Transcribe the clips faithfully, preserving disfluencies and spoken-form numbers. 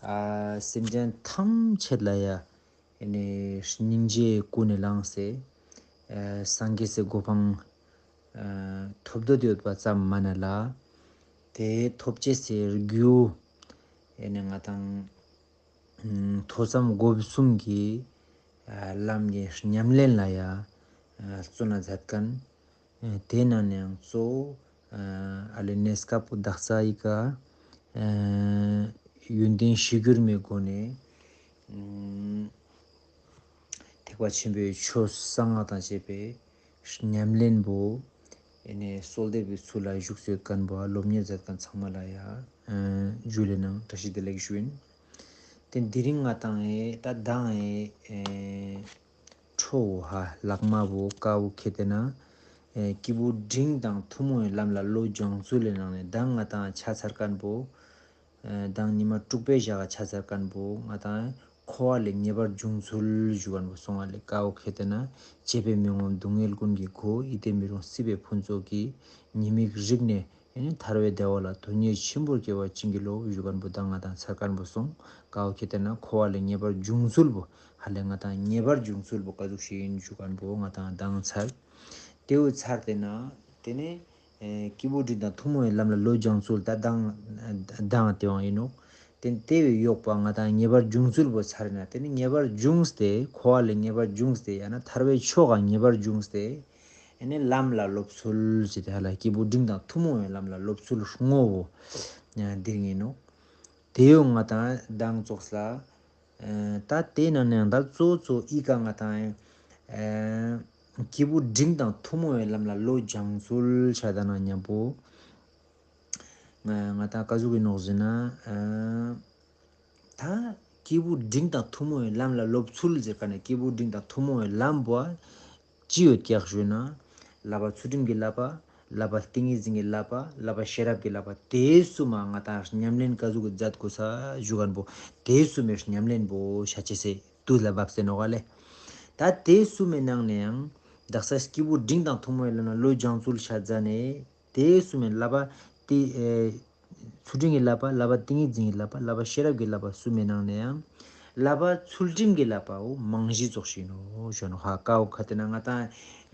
ཨ་སེམས་ཅན་ཐམས་ཅད་ལ་ཡ་ཨེ་ནས་སྙིང་རྗེ་ཀུན་ནས་བསླངས་སེ། ཨ་སངས་རྒྱས་སའི་གོ་འཕང་ཨ་ཐོབ་འདོད་ཡོད་པ་ཙམ་མ་ན་ལ། དེ་ཐོབ་བྱེད་སའི་རྒྱུ་ཨེ་ནས་ང་དང་ཐོས་བསམ་སྒོམ་གསུམ་གྱི་ཨ་ལམ་གྱི་ཉམས་ལེན་ལ་ཡ་ཨ་བརྩོན་ན་མཛད་མཁན། ཨ་དེ་ནང་ནས་ཡང་གཙོ་བོ་ཨ་ཨ་ལེ་གནས་སྐབས་བདག་ས་ཡི་ག་ཨ་ཡོན་ཏན་གཞིར་གྱུར་མའི་སྒོ་ནས་ཨ་ཐེག་པ་ཆེན་པོའི་ཆོས་གསང་སྔགས་དང་བཅས་པའི་ཉམས་ལེན་པོ་ཨེ་ནས་གསོལ་འདེབས་ཀྱི་ཚུལ་ལ་བཞུགས་སའི་མཁན་པོ་སློབ་གཉེར་མཛད་མཁན་ཚང་མ་ལ་ཡ་ཨ་ཇུ་ལེ་ནང་བཀྲ་ཤིས་བདེ་ལེགས་ཞུ་ཡིན། དེ་དེ་རིང་ང་དང་ཨེ་ད་དང་ཨེ་ཨེ་ཁྲོ་བོ་ཧ་ལག་མ་བོ་ཀ་བོ་ཁེ་ཏེ་ན་ཨེ་སྐྱེས་བུ་འབྲིང་དང་ཐུན་མོང་བའི་ལམ་ལ་བློ་སྦྱང་ཚུལ་ལས་ནང་ནས་དང་ང་དང་ཆ་ཚར་མཁན་པོ། ཨེ་དང་ཉི་མ་དྲུག་པའི་ཞག་ཆ་ཚར་མཁན་པོ་ང་དང་འཁོར་བ་ལས་ངེས་པར་འབྱུང་ཚུལ་ཞུ་མཁན་པོ་སོང་བ་ལས་ཀ་བོ་ཁེ་ཏེ་ན་བཅས་པའི་མི་ངོམས་སྡུག་བསྔལ་ཀུན་གྱི་སྒོ་ཡིད་བརྟན་མི་རུང་སྲིད་པའི་ཕུན་ཚོགས་ཀྱི་ཉེས་དམིགས་རིག་ནས། ཨེ་ནི་ཐར་པའི་བདེ་བ་ལ་དོན་གཉེར་ཆེན་པོར་སྐྱེ་བ་ཅན་གྱི་སློབ་ཞུ་མཁན་པོ་དང་ང་དང་ཚར་མཁན་པོ་སོང་། ཀ་བོ་ཁེ་ཏེ་ན་འཁོར་བ་ལས་ངེས་པར་འབྱུང་ཚུལ་པོ་ཧ་ལས་ང་དང་ངེས་པར་འབྱུང་ཚུལ་པོ་ག་ཟུག་ཞིག་ཡིན་ཞུ་མཁན་པོ་ང་དང་དང་ཚར། དེའུ་ཚར་ཏེ་ན་དེ་ནས་ཨེ་སྐྱེས་བུ་འབྲིང་དང་ཐུན་མོང་བའི་ལམ་ལ་བློ་སྦྱང་ཚུལ་ད་དང་དང་དེ་བང་ཡིན་ནོ། དེ་དེ་བས་ཡོག་པ་ང་དང་ངེས་པར་འབྱུང་ཚུལ་པོ་ཚར་ན་དེ་ནི་ངེས་པར་འབྱུང་སྟེ་འཁོར་བ་ལས་ངེས་པར་འབྱུང་སྟེ་ཡང་ན་ཐར་པའི་ཆོས་ཀ་ངེས་པར་འབྱུང་སྟེ། ཨེ་ནས་ལམ་ལ་སློབ་ཚུལ་ཟེར་ཏེ་ཧ་ལ་སྐྱེས་བུ་འབྲིང་དང་ཐུན་མོང་བའི་ལམ་ལ་སློབ་ཚུལ་ལྔ་བོ་འདིར་ངེས་ནོ། དེ་ཡོད་ང་དང་དང་ཙོགས་ལ། ད་དེ་ནང་ནས་ད་གཙོ་གཙོ་ཨི་ཀ་ང་དང་ཨེ་སྐྱེས་བུ་འབྲིང་དང་ཐུན་མོང་བའི་ལམ་ལ་བློ་སྦྱང་ཚུལ་ཆ་ད་ན་མཉམ་པོ། ང་དང་ཀ་ཟུག་གི་ནོག་ཟེར་ན། ད་སྐྱེས་བུ་འབྲིང་དང་ཐུན་མོང་བའི་ལམ་ལ་སློབ་ཚུལ་ཟེར་ག་ནས་སྐྱེས་བུ་འབྲིང་དང་ཐུན་མོང་བའི་ལམ་པོ་ཅི་ཡོད་ཀྱག་ཞུས་ན། བསླབ་པ་ཚུལ་ཁྲིམས་ཀྱི་བསླབ་པ། བསླབ་པ་ཏིང་ངེ་འཛིན་གྱི་བསླབ་པ། བསླབ་པ་ཤེས་རབ་ཀྱི་བསླབ་པ་དེ་གསུམ་མ་ང་དང་ཉམས་ལེན་ཀ་ཟུག་གི་མཛད་དགོས་ས་ཞུ་མཁན་པོ། དེ་གསུམ་མའི་ཉམས་ལེན་པོ་ཤ་ཆེ་སེ་དུས་ལ་བབས་སེ་ནོག་ལེ། ད་དེ་གསུམ་མའི་ནང་ནས་ཡང་དག་ས་སྐྱེས་བུ་འབྲིང་དང་ཐུན་མོང་བའི་ལམ་ལ་བློ་སྦྱང་ཚུལ་ཤ་ཛ་ནས། དེ་གསུམ་མའི་བསླབ་པ་དེ། ཨེ་ཚུལ་ཁྲིམས་ཀྱི་བསླབ་པ། བསླབ་པ་ཏིང་ངེ་འཛིན་གྱི་བསླབ་པ། བསླབ་པ་ཤེས་རབ་ཀྱི་བསླབ་པ་གསུམ་མའི་ནང་ནས་ཡང་། བསླབ་པ་ཚུལ་ཁྲིམས་ཀྱི་བསླབ་པའོ་མང་བཞི་ཙོགས་ཤིག་ནོ་ཞོ་ནོ་ཧ། ཀའོ་ཁ་དེ་ན་ང་དང་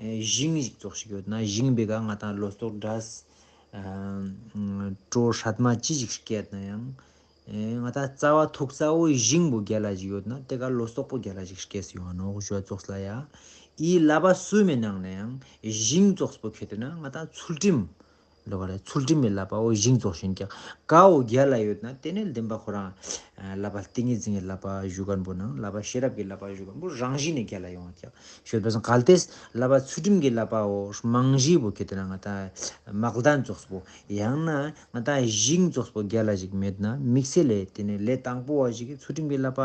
ཨེ་ཞིང་ཞིག་ཙོགས་ཤིག་ཡོད་ན་ཞིང་བེ་ག་ང་དང་ལོ་སྟོག་འདྲ། ཨ་གྲོ་སྲད་མ་ཅི་ཞིག་སྐྱེད་ན་ཡང་། ཨེ་ང་དང་རྩ་བ་ཐུག་རྩ་བོ་ཞིང་པོ་རྒྱལ་ལ་ཞིག་ཡོད་ན་དེ་ག་ལོ་སྟོག་པོ་རྒྱལ་ལ་ཞིག་སྐྱེས་ཡོང་ནོ་ཞོ་ཙོགས་ལ་ཡ། ཨི་བསླབ་པ་གསུམ་མའི་ནང་ནས་ཡང་ཞིང་ཙོགས་པོ་ཁེ་དེ་ན་ང་དང་ཚུལ་ཁྲིམས། ལོ་ག་རེ་ཚུལ་ཁྲིམས་མི་བསླབ་པའོ་ཞིང་ཙོགས་ཤིན་ཀྱང་ཀའོ་རྒྱལ་ལ་ཡོད་ན་དེ་ནས་བདེན་པ་ཁོ་རང་བསླབ་པ་ཏིང་ངེ་འཛིན་གྱི་བསླབ་པ་ཞུ་མཁན་པོ་ནང་བསླབ་པ་ཤེས་རབ་ཀྱི་བསླབ་པ་ཞུ་མཁན་པོ་རང་བཞིན་ནས་རྒྱལ་ལ་ཡོང་བ་ཀྱང་ཤོད་པ་སང་གལ་ཏེ་བསླབ་པ་ཚུལ་ཁྲིམས་ཀྱི་བསླབ་པའོ་མང་བཞི་པོ་ཁེ་དེ་ན་ང་དང་མག་ལྡན་ཙོགས་པོ་ཡང་ན་ང་དང་ཞིང་ཙོགས་པོ་རྒྱལ་ལ་ཞིག་མེད་ན་དམིགས་བསལ་ལས་དེ་ནས་ལས་དང་པོ་བ་ཞིག་གི་ཚུལ་ཁྲིམས་ཀྱི་བསླབ་པ་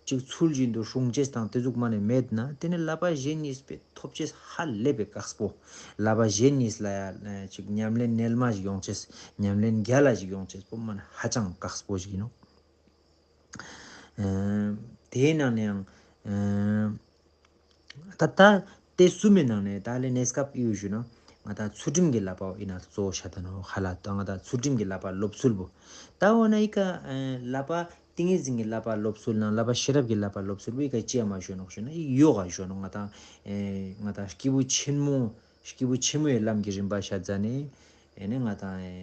ཅིག་ཚུལ་བཞིན་དུ་སྲུང་ཅེས་དང་དེ་ཟུག་མ་ནས་མེད་ན་དེ་ནས་བསླབ་པ་གཞན་གཉིས་པའི་ཐོབ་ཅེས་ཧ་ལས་པའི་དཀགས་པོ། བསླབ་པ་གཞན་གཉིས་ལ་ཡ་ཅིག་ཉམས་ལེན་རྣལ་མ་ཞིག་ཡོང་ཅེས་ཉམས་ལེན་རྒྱལ་ལ་ཞིག་ཡོང་ཅེས་པོ་མ་ནས་ཧ་ཅང་དཀགས་པོ་ཞིག་ཡིན་ནོ། ཨ་དེའི་ནང་ནས་ཡང་ཨ་ད་ད་དེ་གསུམ་མའི་ནང་ནས་ད་ལས་གནས་སྐབས་ཨི་ཡོད་ཞུ་ན་ང་དང་ཚུལ་ཁྲིམས་ཀྱི་བསླབ་པ་ཡིན་ན་གཙོ་བོ་ཤ་ད་ནོ་ཧ་ལ་ད་ང་དང་ཚུལ་ཁྲིམས་ཀྱི་བསླབ་པ་སློབ་ཚུལ་པོ། ད་འོ་ན་ཨི་ཀ་ཨ་བསླབ་པ་ཏིང་ངེ་འཛིན་གྱི་བསླབ་པ་སློབ་ཚུལ་ནང་བསླབ་པ་ཤེས་རབ་ཀྱི་བསླབ་པ་སློབ་ཚུལ་པོ་ཨི་ཀ་ཅི་ཡ་མ་ཞུ་ནོག་ཞུ་ན་ཨི་ཡོ་ག་ཞུ་ནོག་ང་དང་ཨེ་ང་དང་སྐྱེས་བུ་ཆེན་མོ་སྐྱེས་བུ་ཆེན་མོའི་ལམ་གྱི་རིམ་པ་ཤ་ཛ་ནས་ཨེ་ནས་ང་དང་ཨེ་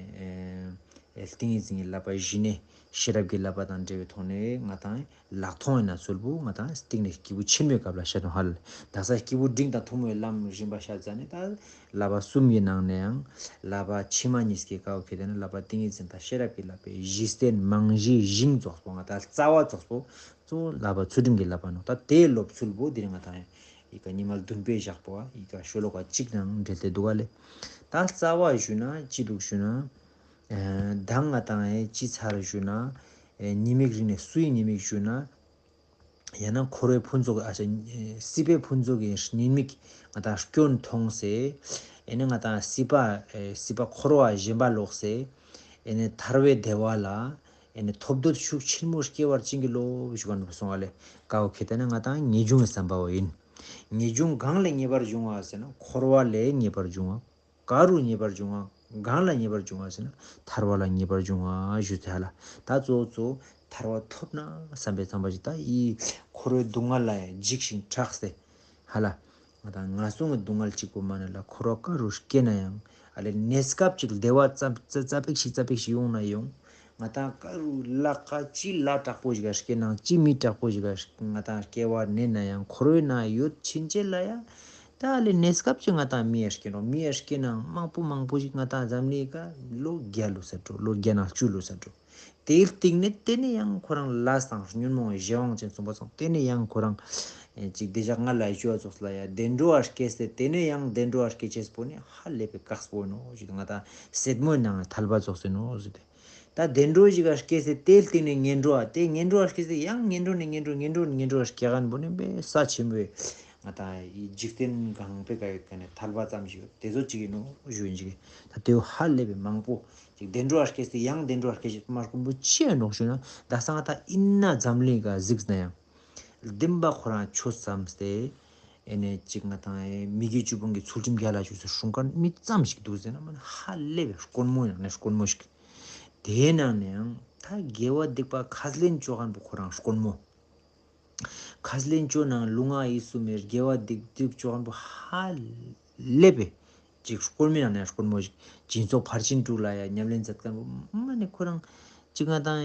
ཨེ་ཏིང་ངེ་འཛིན་གྱི་བསླབ་པ་བཞི་ནས་ཤེས་རབ་ཀྱི་བསླབ་པ་དང་འབྲེལ་བའི་ཐོག་ནས་ང་དང་ལག་མཐོང་ཡིན་ན་ཚུལ་པོ་ང་དང་སྟེང་ནས་སྐྱེས་བུ་ཆེན་མོའི་སྐབས་ལ་ཤ་དང་ཧ་ལ་ད་ས་སྐྱེས་བུ་འབྲིང་དང་ཐུན་མོང་བའི་ལམ་རིམ་པ་ཤ་ཛ་ནས་ད། བསླབ་པ་གསུམ་གྱི་ནང་ནས་ཡང་བསླབ་པ་ཕྱི་མ་གཉིས་ཀྱི་ཀའོ་ཁེ་དེ་ནི་བསླབ་པ་ཏིང་ངེ་འཛིན་དང་ཤེས་རབ་ཀྱི་བསླབ་པའི་གཞི་རྟེན་མང་གཞི་ཞིང་ཙོགས་པོ་ང་དང་རྩ་བ་ཙོགས་པོ་གཙོ་བོ་བསླབ་པ་ཚུལ་ཁྲིམས་ཀྱི་བསླབ་པ་ནོ། ད་དེའི་སློབ་ཚུལ་པོ་འདིར་ང་དང་ཡི་ག་ཉི་མ་བདུན་པའི་ཞག་པོ་ཡི་ག་ཤོ་ལོ་ཀ་གཅིག་ནང་འབྲེལ་ཏེ་འདུག་ག་ལེ། ད་རྩ་བ་ཞུ་ན་ཅི་འདུག་ཞུ་ན། ཨེ་ད་ང་དང་ཨེ་ཅི་ཚར་ཞུ་ན། ཨེ་ཉེས་དམིགས་རིག་ནས་སུའི་ཉེས་དམིགས་ཞུ་ན། ཡང་ན་འཁོར་བའི་ཕུན་ཚོགས་ཨ་ཅེ་སྲིད་པའི་ཕུན་ཚོགས་ཀྱི་ཉེས་དམིགས་ང་དང་སྐྱོན་མཐོང་སེ། ཨེ་ནི་ང་དང་སྲིད་པ་ཨེ་སྲིད་པ་འཁོར་བ་ཞེན་པ་ལོག་སེ། ཨེ་ནི་ཐར་པའི་བདེ་བ་ལ་ཨེ་ནི་ཐོབ་འདོད་ཤུགས་ཆེན་མོ་སྐྱེ་བར་བྱིན་གྱིས་རློབས་ཞུ་ག་འདུག་སོང་བ་ལས་ཀའོ་ཁེ་ཏེ་ན་ང་དང་ངེས་འབྱུང་གི་བསམ་པ་བོ་ཡིན། ངེས་འབྱུང་གང་ལས་ངེས་པར་འབྱུང་བ་ཟེར་ན་འཁོར་བ་ལས་ངེས་པར་འབྱུང་བ། ག་རུ་ངེས་པར་འབྱུང་བ། གང་ལ་ངེས་པར་འབྱུང་བ་ཟེར་ན་ཐར་པ་ལ་ངེས་པར་འབྱུང་བ་ཞུ་ཚེ་ཧ་ལ། ད་གཙོ་བོ་གཙོ་ ཐར་བ་ཐོབ་ན་བསམ་པའི་བསམ་པ་ཞིག་ད་ཡིས་འཁོར་བའི་སྡུག་བསྔལ་ལ་ཡང་འཇིགས་ཤིང་སྐྲག་སྟེ། ཧ་ལ། ང་དང་ངན་སོང་གི་སྡུག་བསྔལ་གཅིག་པོ་མ་ནི་ལ་འཁོར་བ་ག་རུ་སྐྱེ་ན་ཡང་ཨ་ལས་གནས་སྐབས་ཅིག་བདེ་བ་ཙམ་ཙ་ཙ་པིག་ཞིག་ཙ་པིག་ཞིག་ཡོང་ན་ཡང་ང་དང་ག་རུ་ལ་ཀ་ཅི་ལ་དྲག་པོ་ཞིག་ག་སྐྱེ་ན་ཅི་མི་དྲག་པོ་ཞིག་ག་ང་དང་སྐྱེ་བ་ནས་ན་ཡང་འཁོར་བའི་ནང་ཡོད་ཕྱིན་ཆད་ལ་ཡང་ད་ཨ་ལས་གནས་སྐབས་ཅིག་ང་དང་མི་ཡ་སྐྱེ་ནོ་མི་ཡ་སྐྱེ་ན་མང་པོ་མང་པོ་ཞིག་ང་དང་འཛམ་གླིང་ག་ལོ་བརྒྱ་ལོ་ས་འགྲོ་ལོ་བརྒྱ་ནང་བཅུ་ལོ་ས་འགྲོ། དེའི་སྟེང་ནས་དེ་ནས་ཡང་ཁོ་རང་ལ་སང་ཉོན་མོངས་གཞན་དབང་ཅན་གསུངས་པ་སོང་དེ་ནས་ཡང་ཁོ་རང་ཅིག་བདེ་འཇགས་ང་ལ་ཞུ་བ་ཙོགས་ལ་ཡ་བདེ་འགྲོ་བ་སྐྱེས་ཏེ་དེ་ནས་ཡང་བདེ་འགྲོ་བ་སྐྱེ་ཅེས་པོ་ནི་ཧ་ལས་པའི་དཀགས་པོ་ནོ་ཞུ་ང་དང་སེད་མོའི་ནང་ཐལ་བ་ཙོགས་སེ་ནོ་ཞུ་དེ། ད་བདེ་འགྲོ་ཞིག་ག་སྐྱེས་ཏེ་དེའི་སྟེང་ནས་ངན་འགྲོ་བ་དེ་ངན་འགྲོ་བ་སྐྱེས་ཏེ་ཡང་ངན་འགྲོ་ནས་ངན་འགྲོ་ངན་འགྲོ་ནས་ངན་འགྲོ་བ་སྐྱེ་ག་ན་པོ་ནི་པའི་ས་ཆེན་པོའི་ང་དང་འཇིག་རྟེན་གང་པའི་ག་ཡོད་ག་ནས་ཐལ་བ་ཙམ་ཞིག་ཡོད་དེ་ཚོ་ཅིག་ཡིན་ནོ་ཞུ་ཡིན་ཅིག་ད་དེ་ཧ་ལས་པའི་མང་པོ། ཅིག་བདེ་འགྲོ་བ་སྐྱེས་ཏེ་ཡང་བདེ་འགྲོ་བ་སྐྱེ་ཅེས་མ་སྐུ་འབུ་ཅི་ཡང་ནོག་ཞུ་ན་ད་སང་ད་ཨིན་ན་འཛམ་གླིང་ག་གཟིགས་ན་ཡང་བདེན་པ་ཁོ་རང་ཆོས་བསམ་སྟེ་ཨེ་ནས་ཅིག་ང་དང་མི་དགེ་བཅུ་སྤོང་གི་ཚུལ་ཁྲིམས་རྒྱ་ལ་ཆོས་སུ་སྲུང་མཁན་མི་ཙམ་ཞིག་འདུག་ཟེར་ན་མ་ནི་ཧ་ལས་པའི་དཀོན་མོ་ཡང་ནས་དཀོན་མོ་ཞིག་དེའི་ནང་ནས་ཡང་ད་དགེ་བ་སྡིག་པ་ཁས་ལེན་བཅོ་མཁན་པོ་ཁོ་རང་དཀོན་མོ། ཁས་ལེན་བཅོ་ནང་ལུས་ངག་ཡིད་གསུམ་མའི་དགེ་བ་སྡིག་སྡིག་བཅོ་མཁན་པོ་ཧ་ལས་པའི་ཅིག་དཀོན་མོའི་ནང་ནས་དཀོན་མོ་ཞིག་སྦྱིན་སོགས་ཕར་ཕྱིན་དྲུག་ལ་ཡང་ཉམས་ལེན་མཛད་མཁན་པོ་མ་ནི་ཁོ་རང་ཅིག་ང་དང་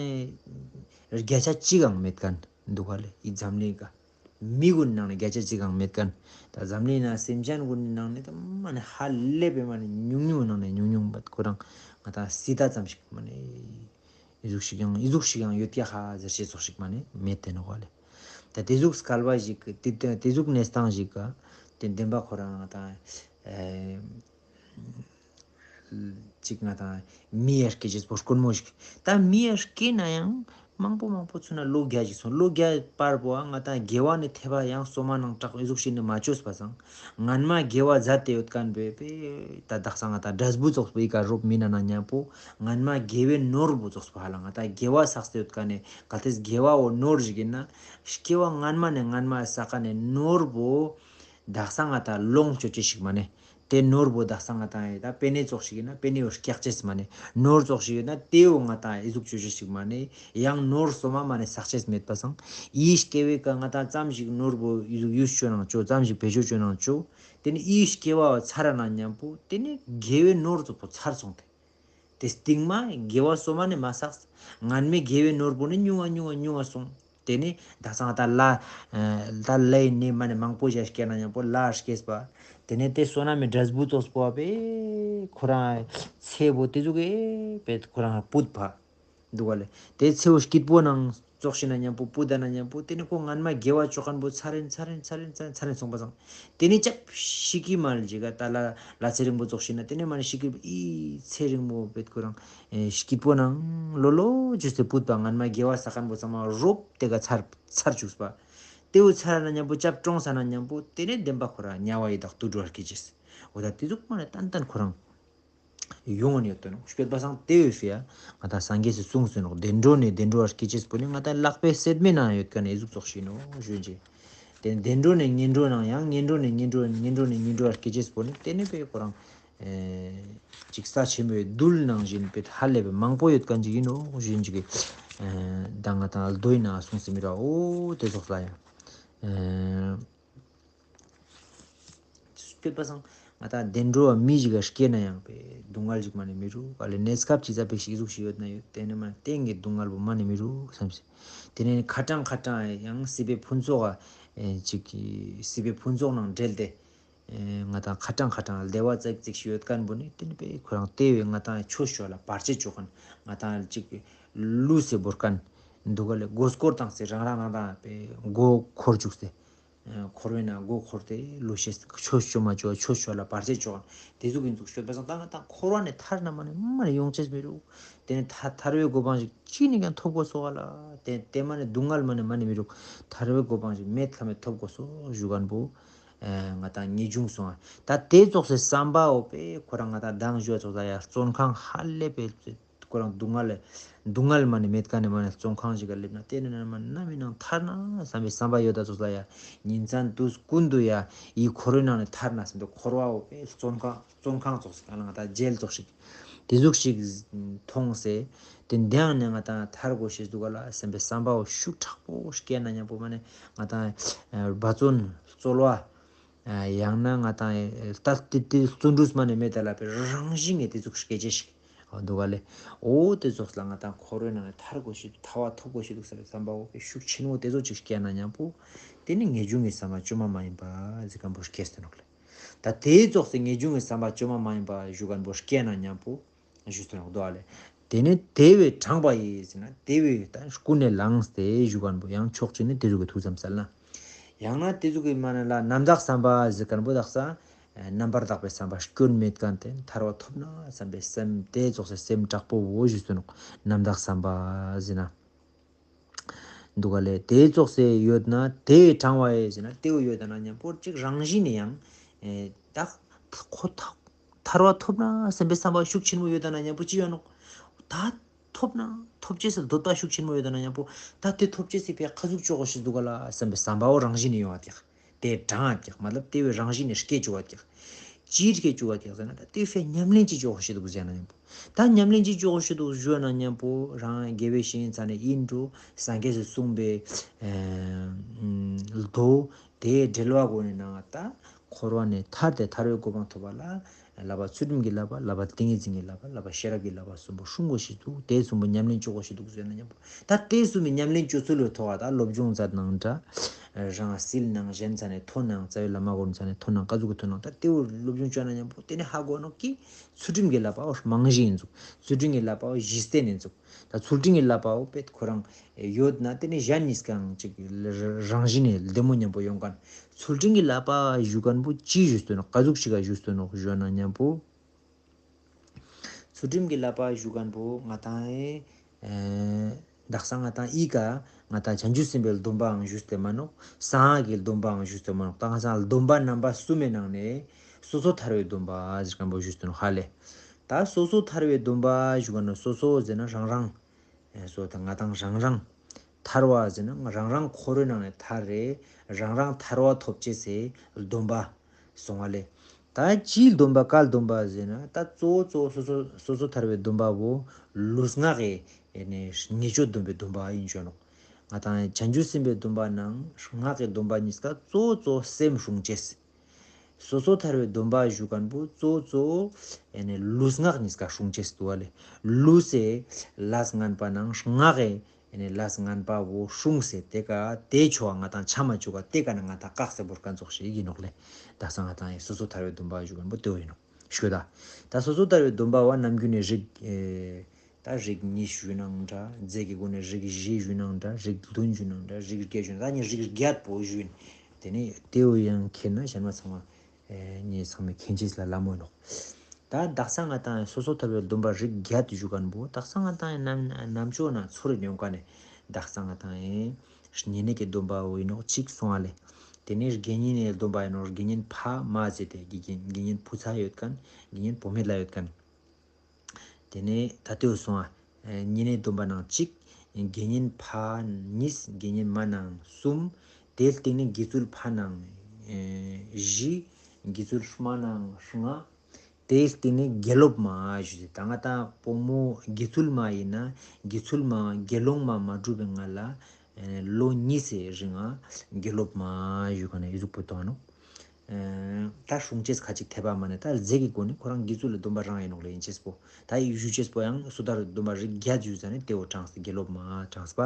བརྒྱ་ཆ་གཅིག་ཡང་མེད་མཁན་འདུག་ག་ལེ་ཡི་འཛམ་གླིང་ག་མི་ཀུན་ནང་ནས་བརྒྱ་ཆ་གཅིག་ཡང་མེད་མཁན་ད་འཛམ་གླིང་ན་སེམས་ཅན་ཀུན་ནང་ནས་ད་མ་ནི་ཧ་ལས་པའི་མ་ནི་ཉུང་ཉུང་ནང་ནས་ཉུང་ཉུང་བ་ཁོ་རང་ང་དང་སྲིད་ད་ཙམ་ཞིག་མ་ནི། ཨི་ཟུག་ཞིག་ཡང་ཨི་ཟུག་ཞིག་ཡང་ཡོད་ཀྱག་ཧ་ཟེར་ཤེས་ཙོགས་ཤིག་མ་ནི་མེད་དེ་ནོ་ག་ལེ། ད་དེ་ཟུག་སྐལ་བ་ཞིག་དེ་དེ་ཟུག་གནས་སྟངས་ཞིག་ག་དེ་བདེན་པ་ཁོ་རང་ང་དང་ཨེ་ཅིག་ང་དང་མི་ཡར་སྐྱེ་ཅེས་པོ་དཀོན་མོ་ཞིག་ད་མི་ཡར་སྐྱེ་ན་ཡང་མང་པོ་མང་པོ་ཚུན་ན་ལོ་བརྒྱ་ཞིག་སོང་ལོ་བརྒྱ་བར་པོ་ང་དང་དགེ་བ་ནི་ཐེབས་ཡང་སོ་མ་ནང་དྲག་ཨི་ཟུག་ཞིག་ནི་མ་བཅོས་པ་སང་། སྔན་མ་དགེ་བ་མཛད་དེ་ཡོད་མཁན་པའི་པའི་ད་དག་ས་ང་དང་འབྲས་བུ་ཙོགས་པའི་ཀ་རོབ་མི་ན་ན་མཉམ་པོ་སྔན་མ་དགེ་བའི་ནོར་བུ་ཙོགས་པ་ཧ་ལ་ང་དང་དགེ་བ་བསགས་ཏེ་ཡོད་མཁན་ནི་གལ་ཏེ་དགེ་བའོ་ནོར་ཞིག་ཡིན་ན་སྐྱེ་བ་སྔན་མ་ནས་སྔན་མ་བསགས་མཁན་ནི་ནོར་བུ་དག་ས་ང་དང་ལོངས་སྤྱོད་ཅི་ཞིག་མ་ནི་དེ་ནོར་བུ་དག་ས་ང་དང་ཡི་ད་པེ་ནེ་ཙོགས་ཞིག་ཡིན་ན་པེ་ནེ་བོ་སྐྱག་ཅེས་མ་ནི་ནོར་ཙོགས་ཞིག་ཡོད་ན་དེའོ་ང་དང་ཨི་ཟུག་སྤྱོད་ཅི་ཞིག་མ་ནི་ཡང་ནོར་སོ་མ་མ་ནི་བསགས་ཅེས་མེད་པ་སང་ཡི་སྐྱེ་བའི་ཀ་ང་དང་ཙམ་ཞིག་ནོར་བུ་ཨི་ཟུག་ཡུས་སྤྱོད་ནང་ཅོ་ཙམ་ཞིག་བེད་སྤྱོད་ཅོ་ནང་ཅོ། དེ་ནི་ཨི་སྐྱེ་བ་ཚར་ན་མཉམ་པོ་དེ་ནི་དགེ་བའི་ནོར་ཙོགས་པོ་ཚར་སོང་སྟེ། དེ་སྟིང་མ་དགེ་བ་སོ་མ་ནི་མ་བསགས། སྔན་མའི་དགེ་བའི་ནོར་བུ་ནི་ཉུང་བ་ཉུང་བ་ཉུང་བ་སོང་། དེ་ནི་ད་སང་ད་ལ་ད་ལའི་ནི་མ་ནི་མང་པོ་ཞིག་སྐྱེ་ན་མཉམ་པོ་ལ་སྐྱེས་པ། དེ་ནི་དེ་སོ་ན་མི་འབྲས་བུ་ཙོགས་པོ་བ་པས་ཁོ་རང་ཚེ་བོ་དེ་ཟུག་གི་པས་ཁོ་རང་བུད་པ། འདུག་ག་ལེ། དེ་ཚེའུ་སྐྱིད་པོ་ནང་ཙོགས་ཤིག་ན་མཉམ་པོ་པུ་ད་ན་མཉམ་པོ་དེ་ནི་ཁོ་སྔན་མ་དགེ་བ་ཅོ་མཁན་པོ་ཚར་རིན་ཚར་རིན་ཚར་རིན་ཚར་རིན་ཚར་རིན་སོང་པ་སང་། དེ་ནི་ཅབ་ཤི་ཀི་མལ་ཅིག་ག་ད་ལ་ལ་ཚེ་རིང་པོ་ཙོགས་ཤིག་ན་དེ་ནི་མ་ནི་ཤི་ཀི་ཨི་ཚེ་རིང་པོ་བེད་ཁོ་རང་ཨེ་སྐྱིད་པོ་ནང་ལོ་ལོ་ཇུས་ཏེ་པུད་པ་སྔན་མ་དགེ་བ་བསགས་མཁན་པོ་ཚང་མ་རོབ་དེ་ག་ཚར་ཚར་བཅུག་པ། དེའུ་ཚར་ན་མཉམ་པོ་ཅབ་ཀྲོང་ས་ན་མཉམ་པོ་དེ་ནི་བདེན་པ་ཁོ་རང་དམྱལ་བ་ཡི་དྭགས་དུད་འགྲོ་བར་སྐྱེ་ཅེས། འོ་ད་དེ་ཟུག་མ་ནི་ཏན་ཏན་ཁོ་རང་། ཡོང་ནས་ཡོད་དོ་ནོ། སྐྱོད་པ་སང་དེ་ཡོད་སུ་ཡ། ང་དང་སངས་རྒྱས་སུ་གསུངས་སུ་ནོ། བདེ་འགྲོ་ནས་བདེ་འགྲོ་བར་སྐྱེ་ཅེས་པོ་ནི་ང་དང་ལག་པའི་སེད་མའི་ནང་ཡོད་མཁན་ནི་ཨི་ཟུག་ཙོགས་ཤིག་ནོ་ཞུ་རྗེ། དེ་བདེ་འགྲོ་ནས་ངན་འགྲོ་ནང་ཡང་ངན་འགྲོ་ནས་ངན་འགྲོ་ངན་འགྲོ་ནས་ངན་འགྲོ་བར་སྐྱེ་ཅེས་པོ་ནི་དེ་ནི་པའི་ཁོ་རང་ཅིག་ས་ཆེན་པོའི་རྡུལ་ནང་བཞིན་པའི་ཧ་ལས་པའི་མང་པོ་ཡོད་མཁན་ཅིག་ཡིན་ནོ་ཞུ་རྗེ་གི། ད་ང་དང་རྡོའི་ནང་གསུངས་སུ་མི་ར་འོ་དེ་ཙོགས་ལ་ཡང་། སྐྱོད་པ་སང་ང་དང་བདེ་འགྲོ་བ་མི་ཞིག་ག་སྐྱེས་ན་ཡང་པའི་སྡུག་བསྔལ་ཞིག་མ་ནི་མི་རུ་ག་ལས་གནས་སྐབས་ཅི་ཙ་པིག་ཞིག་ཟུག་ཞིག་ཡོད་ན་ཡོད་དེ་ནི་མ་གཏན་གྱི་སྡུག་བསྔལ་པོ་མ་ནི་མི་རུ་བསམ་སེ། དེ་ནས་ཁ་གྲང་ཁ་གྲང་ཡང་སྲིད་པའི་ཕུན་ཚོགས་ཅིག་སྲིད་པའི་ཕུན་ཚོགས་ནང་འབྲེལ་ཏེ། ང་དང་ཁ་གྲང་ཁ་གྲང་བདེ་བ་ཙིག་ཙིག་ཞིག་ཡོད་མཁན་པོ་ནི་དེ་ནི་པའི་ཁོ་རང་དེ་བས་ང་དང་ཆོས་ཕྱོགས་ལ་བར་ཆད་བཅོ་མཁན་ང་དང་ཅིག་ལུས་སེ་བོར་མཁན་འདུག་ག་ལས་མགོ་སྐོར་བཏང་སེ་རང་རང་རང་རང་པའི་མགོ་འཁོར་བཅུག་སེ། འཁོར་བའི་ནང་མགོ་འཁོར་ཏེ་ལོ་ཤས་ཆོས་ཆོས་མ་ཆོས་ཆོས་ཆོས་ལ་བར་ཆད་ཆོག་དེ་ཟུག་གི་འཛུགས་ཤོད་པ་སང་ད་ང་ད་འཁོར་བ་ནས་ཐར་ན་མ་ནས་མ་ནས་ཡོང་ཆེས་མི་རུག་དེ་ནས་ཐར་ཐར་བའི་གོ་འཕང་ཞིག་ཅི་ནས་ཀྱང་ཐོབ་དགོས་སོ་བ་ལ་དེ་དེ་མ་ནས་སྡུག་བསྔལ་མ་ནས་མ་ནས་མི་རུག་ཐར་བའི་གོ་འཕང་ཞིག་མེད་ཁ་མེད་ཐོབ་དགོས་སོ་ཞུ་མཁན་པོ་ང་ད་ངེས་འབྱུང་སོང་ཨ། ད་དེ་ཙོགས་སེ་བསམ་པའོ་པས་ཁོ་རང་ང་ད་མདང་ཞུ་བ་ཙོགས་ད་ཡ་བཙོན་ཁང་ཧ་ལས་པའི། ཁོ་རང་སྡུག་བསྔལ་ལས་སྡུག་བསྔལ་མ་ནས་མེད་ཀ་ནས་མ་ནས་བཙོན་ཁང་ཞིག་ག་སླེབས་ན་དེ་ནས་ནས་མ་ནམ་ཡིན་ནང་ཐར་ན་བསམ་པའི་བསམ་པ་ཡོད་ད་ཙོགས་ལ་ཡ་ཉིན་མཚན་དུས་ཀུན་ཏུ་ཡ་ཡི་འཁོར་བའི་ནང་ནས་ཐར་ན་བསམ་པའི་འཁོར་བའོ་པའི་བཙོན་ཁང་བཙོན་ཁང་ཙོགས་ཤིག་ག་ན་ང་ད་ཇེལ་ཙོགས་ཤིག་དེ་ཟུག་ཤིག་མཐོང་སེ་ དེ་འདིའང་ནས་ང་ཏང་ཐར་དགོས་ཤེས་འདུག་ག་ལ་བསམ་པའི་བསམ་པའོ་ཤུགས་དྲག་པོ་སྐྱེས་ན་མཉམ་པོ་མ་ནས་ང་ཏང་འབད་བརྩོན་རྩོལ་བ། ཡང་ན་ང་ཏང་ལྟ་དེ་དེ་བརྩོན་འགྲུས་མ་ནས་མེད་ད་ལ་པའི་རང་བཞིན་གྱི་དེ་ཚོ་སྐད་ཆ་ཞིག་འདུག་ག་ལེ། འོ་དེ་ཚོ་ལ་ང་ཏང་འཁོར་བའི་ནང་ནས་ཐར་དགོས་ཤེས་ཐར་བ་ཐོབ་དགོས་ཤེས་འདུག་བསམ་པའི་བསམ་པའོ་པའི་ཤུགས་ཆེན་མོ་དེ་ཚོ་ཅིག་སྐྱེས་ན་མཉམ་པོ་དེ་ནི་ངེས་འབྱུང་གི་བསམ་པ་བཅོས་མ་མ་ཡིན་པ་ཟེར་མཁན་པོ་སྐྱེས་ཏེ་ནོག་ལེ། ད་དེའི་ཙོགས་སེ་ངེས་འབྱུང་གི་བསམ་པ་བཅོས་མ་མ་ཡིན་པ་ཞུ་མཁན་པོ་སྐྱེས་ན་མཉམ་པོ་ཞུ་ཏེ་ནོག་འདུག་ཨ་ལེ། དེ་ནི་དེ་བས་དྲངས་པ་ཡིས་ཟེར་ན་དེ་བས་ད་ཀུན་ནས་བསླངས་ཏེ་ཞུ་མཁན་པོ་ཡང་ཕྱོགས་གཅིག་ནི་དེ་ཟུག་གི་ཐུགས་བསམ་གསལ་ན། ཡང་ན་དེ་ཟུག་གི་མ་ན་ལ་རྣམ་དག་བསམ་པ་ཟེར་མཁན་པོ་དག་ས་རྣམ་པར་དག་པའི་བསམ་པ་སྐྱོན་མེད་མཁན་དེ་ཐར་བ་ཐོབ་ན་བསམ་པའི་སེམས་དེ་ཙོགས་སེ་སེམས་དྲག་པོ་བོ་ཞུ་ཏེ་ནོག་རྣམ་དག་བསམ་པ་ཟེར་ན། འདུག་ག་ལེ། དེ་ཙོགས་སེ་ཡོད་ན་དེ་དྲངས་པ་ཡིས་ཟེར་ན་དེ་བོ་ཡོད་ན་མཉམ་པོ་ཅིག་རང་བཞིན་ནས་ཡང་ཨེ་ད་ཁོ་ཐག་ཐར་བ་ཐོབ་ན་བསམ་པའི་བསམ་པ་ཤུགས་ཆེན་པོ་ཡོད་ན་མཉམ་པོ་ཅི་ཡོད་ནོག་ད་ཐོབ་ན་ཐོབ་ཅེས་སི་འདོད་པ་ཤུགས་ཆེན་པོ་ཡོད་ན་མཉམ་པོ་ད་དེ་ཐོབ་ཅེས་སི་ཕིའ་ཁ་ཟུག་ཅོ་གོ་ཤེས་འདུག་ག་ལ་བསམ་པའི་བསམ་པའོ་རང་བཞིན་ནས་ཡོང་བ་དེ། དེ་དྲངས་ཀྱག་མ་ལབ་དེ་བས་རང་བཞིན་ནས་སྐད་ཅོ་བ་ཀྱག་ཅིའི་སྐད་ཅོ་བ་ཀྱག་ཟེར་ན་ད་དེ་བས་ཉམས་ལེན་ཅིག་ཅོ་གོ་ཤེས་འདུག་ཟེར་ན་མཉམ་པོ། ད་ཉམས་ལེན་ཅིག་ཅོ་གོ་ཤེས་འདུག་ཞུ་ན་མཉམ་པོ་རང་དགེ་བའི་བཤེས་གཉེན་ཚ་ནས་ཡིན་འགྲོ་སངས་རྒྱས་སུ་གསུངས་པའི་མདོ་དེའི་འགྲེལ་བ་སྒོ་ནས་ནང་ད་འཁོར་བ་ནས་ཐར་ཏེ་ཐར་བའི་གོ་འཕང་ཐོབ་པ་ལ་བསླབ་པ་ཚུལ་ཁྲིམས་ཀྱི་བསླབ་པ་བསླབ་པ་ཏིང་ངེ་འཛིན་གྱི་བསླབ་པ་བསླབ་པ་ཤེས་རབ་ཀྱི་བསླབ་པ་གསུམ་པོ་སྲུང་དགོས་ཤེས་འདུག་དེ་གསུམ་པོ་ཉམས་ལེན་ཅོ་དགོས་ཤེས་འདུག་ཟེར་ན་མཉམ་པོ། ད་དེ་གསུམ་པོའི་ཉམས་ལེན་ཅོ་ཚུལ་ལོ་ཐོག་ད་སློབ་སྦྱོང་མཛད་ནང་འདྲ། རང་སིལ་ནང་གཞན་ཚ་ནས་ཐོ་ནང་རྩ་བའི་བླ་མ་གོར་ཚ་ནས་ཐོ་ནང་ཀ་ཟུག་གི་ཐོ་ནང་ད་དེ་བོ་སློབ་སྦྱོང་ཅོ་ན་མཉམ་པོ་དེ་ནས་ཧ་གོ་ནོག་གི་ཚུལ་ཁྲིམས་ཀྱི་བསླབ་པའོ་རྨང་གཞི་ཡིན་ཚུག་ཚུལ་ཁྲིམས་ཀྱི་བསླབ་པའོ་གཞི་རྟེན་ཡིན་ཚུག་ད་ཚུལ་ཁྲིམས་ཀྱི་བསླབ་པའོ་པེད་ཁོ་རང་ཡོད་ན་དེ་ནས་གཞན་གཉིས་ཀའང་ཅིག་རང་བཞིན་ནས་ལྡེ་མོ་མཉམ་པོ་ཡོང་མཁན། ཚུལ་ཁྲིམས་ཀྱི་བསླབ་པ་ཞུ་མཁན་པོ་ཅི་ཞུ་སྟོན་ནོག་ཀ་ཟུག་ཞིག་ག་ཞུ་སྟོན་ནོག་ཞུ་ན་མཉམ་པོ། ཚུལ་ཁྲིམས་ཀྱི་བསླབ་པ་ཞུ་མཁན་པོ་ང་ཏང་ཨེ་དག་ས་ང་ཏང་ཨི་ཀ་ང་ཏང་བྱང་ཆུབ་སེམས་དཔའི་སྡོམ་པའང་ཞུས་ཏེ་མ་ནོག་གསང་སྔགས་ཀྱི་སྡོམ་པའང་ཞུས་ཏེ་མ་ནོག་ད་ང་ཏང་སྡོམ་པ་རྣམ་པ་གསུམ་མའི་ནང་ནས་སོ་སོ་ཐར་བའི་སྡོམ་པ་ཟེར་མཁན་པོ་ཞུས་ཏེ་ནོག་ཧ་ལེ། ད་སོ་སོ་ཐར་བའི་སྡོམ་པ་ཞུ་མཁན་ནི་སོ་སོ་ཟེར་ན་རང་རང་། སོ་ད་ང་ཏང་རང་རང་ཐར་བ་ཟེར་ན་རང་རང་འཁོར་བའི་ནང་ནས་ཐར་རེ་རང་རང་ཐར་བ་ཐོབ་ཅེས་སི་སྡོམ་པ་སོང་བ་ལེ། ད་ཅིའི་སྡོམ་པ་ག་སྡོམ་པ་ཟེར་ན་ད་གཙོ་བོ་གཙོ་བོ་སོ་སོ་སོ་སོ་ཐར་བའི་སྡོམ་པ་བོ་ལུས་ངག་གི་ཨེ་ནས་ཉེས་སྤྱོད་སྡོམ་པའི་སྡོམ་པ་ཡིན་ཅོ་ནོག་ང་ཏང་བྱང་ཆུབ་སེམས་དཔའི་སྡོམ་པ་ནང་ངག་གི་སྡོམ་པ་གཉིས་ཀ་གཙོ་བོ་གཙོ་བོ་སེམས་སྲུང་ཅེས། སོ་སོ་ཐར་བའི་སྡོམ་པ་ཞུ་མཁན་པོ་གཙོ་བོ་གཙོ་བོ་ཨེ་ནས་ལུས་ངག་གཉིས་ཀ་སྲུང་ཅེས་འདུག་བ་ལེ། ལུས་སི་ལས་ངན་པ་ནང་ངག་གི་ཨེ་ནས་ལས་ངན་པ་བོ་སྲུང་སེ་དེ་ཀ་དེ་ཆོ་བ་ང་ཏང་ཆ་མ་བཅུག་ག་དེ་ཀ་ན་ང་ཏང་བཀག་སེ་བོར་མཁན་ཙོགས་ཤིག་ཡིན་ནོག་ལེ། ད་ས་ང་ཏང་ཨེ་སོ་སོ་ཐར་བའི་སྡོམ་པ་ཞུ་མཁན་པོ་དེ་བོ་ཡིན་ནོག་ཞུ་ད། ད་སོ་སོ་ཐར་བའི་སྡོམ་པ་བ་ནམ་རྒྱུན་ནས་རིགས་ཨེ། ད་རིགས་གཉིས་ཞུས་ནའང་འདྲ། རྫས་ཀྱི་སྒོ་ནས་རིགས་བཞི་ཞུས་ནའང་འདྲ། རིགས་བདུན་ཞུས་ནའང་འདྲ། རིགས་བརྒྱད་ཞུས་ན་ད་ནི་རིགས་བརྒྱད་པོ་ཞུས་ནས། དེ་ནས་དེའུ་ཡང་མཁྱེན་ན་གཞན་མ་ཚང་མ་ཨེ་ངས་ཚང་མས་མཁྱེན་ཅེས་ལ་ལ་མོ་ནོག་ད་དག་ས་ང་ཏང་ཨེ་སོ་སོ་ཐར་བའི་སྡོམ་པ་རིགས་བརྒྱད་ཞུ་མཁན་པོ་དག་ས་ང་ཏང་ཨེ་ནམ་ནམ་ཅོ་ན་ཚོར་ཡོང་ག་ནས་དག་ས་ང་ཏང་ཨེ་བསྙེན་གནས་ཀྱི་སྡོམ་པ་བོ་ཡིན་ནོག་གཅིག་སོང་བ་ལེ། དེ་ནས་དགེ་བསྙེན་ནས་སྡོམ་པ་ཡིན་ནོག་དགེ་བསྙེན་ཕ་མ་ཟེར་ཏེ་དགེ་བསྙེན་དགེ་བསྙེན་བུ་ཚ་ཡོད་མཁན་དགེ་བསྙེན་བུ་མེད་ལ་ཡོད་མཁན། དེ་ནས་ད་ལྟོས་སོང་ཨ། བསྙེན་གནས་སྡོམ་པ་ནང་གཅིག་དགེ་བསྙེན་ཕ་གཉིས། དགེ་བསྙེན་མ་ནང་གསུམ། དེའི་སྟེང་ནས་དགེ་ཚུལ་ཕ་ནང་བཞི། དགེ་ཚུལ་མ་ནང་ལྔ། དེའི་སྟེང་ནས་དགེ་སློབ་མ་ཞུ་ད་ང་ད་བུ་མོ་དགེ་ཚུལ་མ་ཡིན་ན་དགེ་ཚུལ་མ་དགེ་སློང་མ་མ་གྲུབ་པའི་ང་ལ་ལོ་གཉིས་སི་རིང་ང་དགེ་སློབ་མ་ཞུ་ག་ནས་ཡི་གཟུགས་པོ་བཏང་ནོ། ད་སྲུང་ཅེས་ཁ་ཅིག་ཐེབས་པ་མ་ནས་ད་རྫས་ཀྱི་སྒོ་ནས་ཁོ་རང་དགེ་ཚུལ་ལ་སྡོམ་པ་རང་ཡིན་ནོག་ལ་ཡིན་ཅེས་པོ། ད་ཡིག་ཞུ་ཅེས་པོ་ཡང་སོ་ཐར་སྡོམ་པ་རིགས་བརྒྱད་ཞུ་ཟ་ནས་དེའོ་གྲངས་སུ་དགེ་སློབ་མ་གྲངས་པ་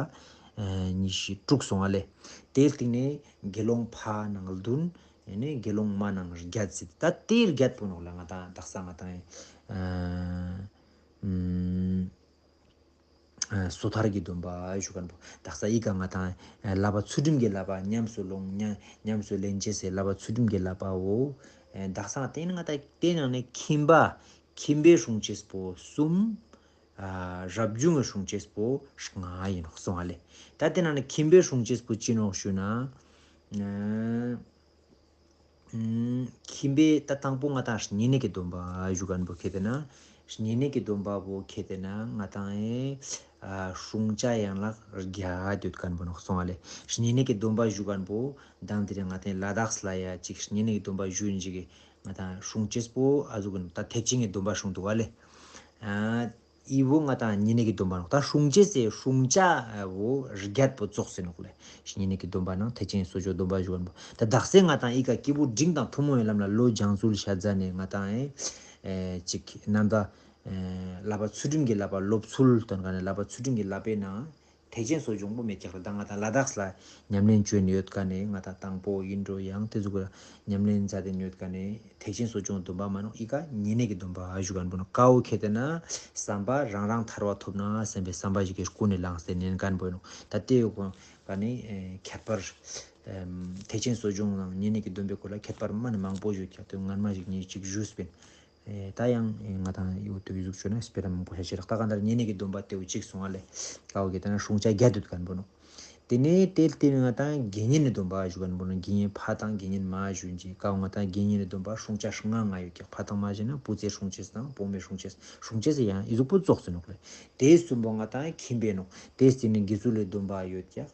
ཉི་ཤུ་དྲུག་སོང་བ་ལས། དེའི་སྟེང་ནས་དགེ་སློང་ཕ་ནང་བདུན། ཨེ་ནས་དགེ་སློང་མ་ནང་བརྒྱད་ཟེར་ད་དེའི་བརྒྱད་པོ་ནོག་ལ་ང་དང་དག་ས་ང་དང་ཨེ། སོ་ཐར་གྱི་སྡོམ་པ་ཞུ་མཁན་པོ་དག་ས་ཨི་ཀ་ང་དང་བསླབ་པ་ཚུལ་ཁྲིམས་ཀྱི་བསླབ་པ་ཉམས་སུ་ལོངས་ཉམས་ཉམས་སུ་ལེན་ཅེས་སི་བསླབ་པ་ཚུལ་ཁྲིམས་ཀྱི་བསླབ་པའོ། དག་ས་དེ་ནི་ང་དང་དེ་ནང་ནས་ཁྱིམ་པ་ཁྱིམ་པའི་སྲུང་ཅེས་པོ་གསུམ། རབ་བྱུང་གི་སྲུང་ཅེས་པོ་ལྔ་ཡིན་ནོག་གསུངས་པ་ལས། ད་དེ་ནང་ནས་ཁྱིམ་པའི་སྲུང་ཅེས་པོ་ཅི་ནོག་ཞུ་ན། ཁྱིམ་པའི་ད་དང་པོ་ང་དང་བསྙེན་གནས་ཀྱི་སྡོམ་པ་ཞུ་མཁན་པོ་ཁེ་ཏེ་ན། བསྙེན་གནས་ཀྱི་སྡོམ་པ་པོ་ཁེ་ཏེ་ན་ང་དང་ཨེ། སྲུང་བྱ་ཡན་ལག་བརྒྱད་ཡོད་མཁན་པོ་ནོག་གསུངས་པ་ལས། བསྙེན་གནས་ཀྱི་སྡོམ་པ་ཞུ་མཁན་པོ་དང་དེ་རིང་ང་དང་ལ་དྭགས་ལ་ཡ་ཅིག་བསྙེན་གནས་ཀྱི་སྡོམ་པ་ཞུ་ཡིན་ཅིག་གི་ང་དང་སྲུང་ཅེས་པོ་ཨ་ཟུག་གི་ད་ཐེག་ཆེན་གྱི་སྡོམ་པ་སྲུང་འདུག་པ་ལས། ཨི་བོ་ང་དང་ཉེ་གནས་ཀྱི་སྡོམ་པ་ནོག་ད་སྲུང་བྱེད་ཟེར་སྲུང་བྱ་བོ་བརྒྱད་པོ་ཙོགས་ཟེར་ནོག་ལེ། ཉེ་གནས་ཀྱི་སྡོམ་པ་ནང་ཐེག་ཆེན་གསོ་སྦྱོང་སྡོམ་པ་ཞུ་བ་ནོག་ད་དག་ས་ང་དང་ཨི་ཀ་སྐྱེས་བུ་འབྲིང་དང་ཐུན་མོང་བའི་ལམ་ལ་བློ་སྦྱང་ཚུལ་བཤད་ཟ་ནས་ང་དང་ཨེ་ཅིག་རྣམ་དག་བསླབ་པ་ཚུལ་ཁྲིམས་ཀྱི་བསླབ་པ་སློབ་ཚུལ་དོན་ག་ནས་བསླབ་པ་ཚུལ་ཁྲིམས་ཀྱི་བསླབ་པའི་ནང་ཐེག་ཆེན་གསོ་སྦྱོང་པོ་མེད་ཀྱག་ལ། ད་ང་དང་ལ་དྭགས་ལ་ཉམས་ལེན་བྱོན་ཡོད་ག་ནས་ང་དང་དང་པོ་ཡིན་འགྲོ་ཡང་དེ་ཟུག་ལ་ཉམས་ལེན་མཛད་དེ་ཡོད་ག་ནས་ཐེག་ཆེན་གསོ་སྦྱོང་སྡོམ་པ་མ་ནོག་ཨི་ཀ་ཉེ་གནས་ཀྱི་སྡོམ་པ་ཞུ་ག་ནས་པོ་ནོག་ཀ་བོ་ཁེ་ཏེ་ན་བསམ་པ་རང་རང་ཐར་བ་ཐོབ་ན་བསམ་པའི་བསམ་པ་ཞིག་གིས་ཀུན་ནས་བསླངས་ཏེ་ཉན་ག་ནས་པོ་ནོག་ད་དེ་ཡོད་ག་ནས་ཁྱད་པར་ཐེག་ཆེན་གསོ་སྦྱོང་ནང་ཉེ་གནས་ཀྱི་སྡོམ་པའི་སྐོར་ལ་ཁྱད་པར་མ་ནི་མང་པོ་ཡོད་ཀྱག་དེ་སྔན་མ་ཞིག་ཉིད་ཅིག་ཞུས་པིན། ཨེ་ད་ཡང་ཨེ་ང་དང་ཡུ་ཊུབ་གཟུགས་ཆོད་ན་སྤེ་ར་མང་པོ་ཤ་ཤེ་རག་ད་ག་འདར་ཉེ་གནས་ཀྱི་སྡོམ་པ་དེའུ་གཅིག་སོང་བ་ལས་ཀའོ་གི་ད་ན་སྲུང་བྱ་རྒྱ་དུད་གན་པོ་ནོ། དེ་ནས་དེ་ལྟེ་ང་དང་དགེ་བསྙེན་ནི་སྡོམ་པ་ཞུ་གན་པོ་ནོ། དགེ་བསྙེན་ཕ་དང་དགེ་བསྙེན་མ་ཞུ་ཅི་ཀའོ་ང་དང་དགེ་བསྙེན་ནི་སྡོམ་པ་སྲུང་བྱ་ལྔ་ལྔ་ཡོད་ཀྱག་ཕ་དང་མ་ཞེ་ན་བུ་ཚེ་སྲུང་བྱེད་དང་བུ་མེ་སྲུང་བྱེད་སྲུང་བྱེད་ཟེར་ཡང་ཨི་ཟུག་པོ་ཙོགས་སུ་ནོག་ལས། དེ་གསུམ་པོ་ང་དང་ཁྱིམ་པའི་ནོ། དེ་སྟེ་ནི་དགེ་ཚུལ་ལས་སྡོམ་པ་ཡོད་ཀྱག་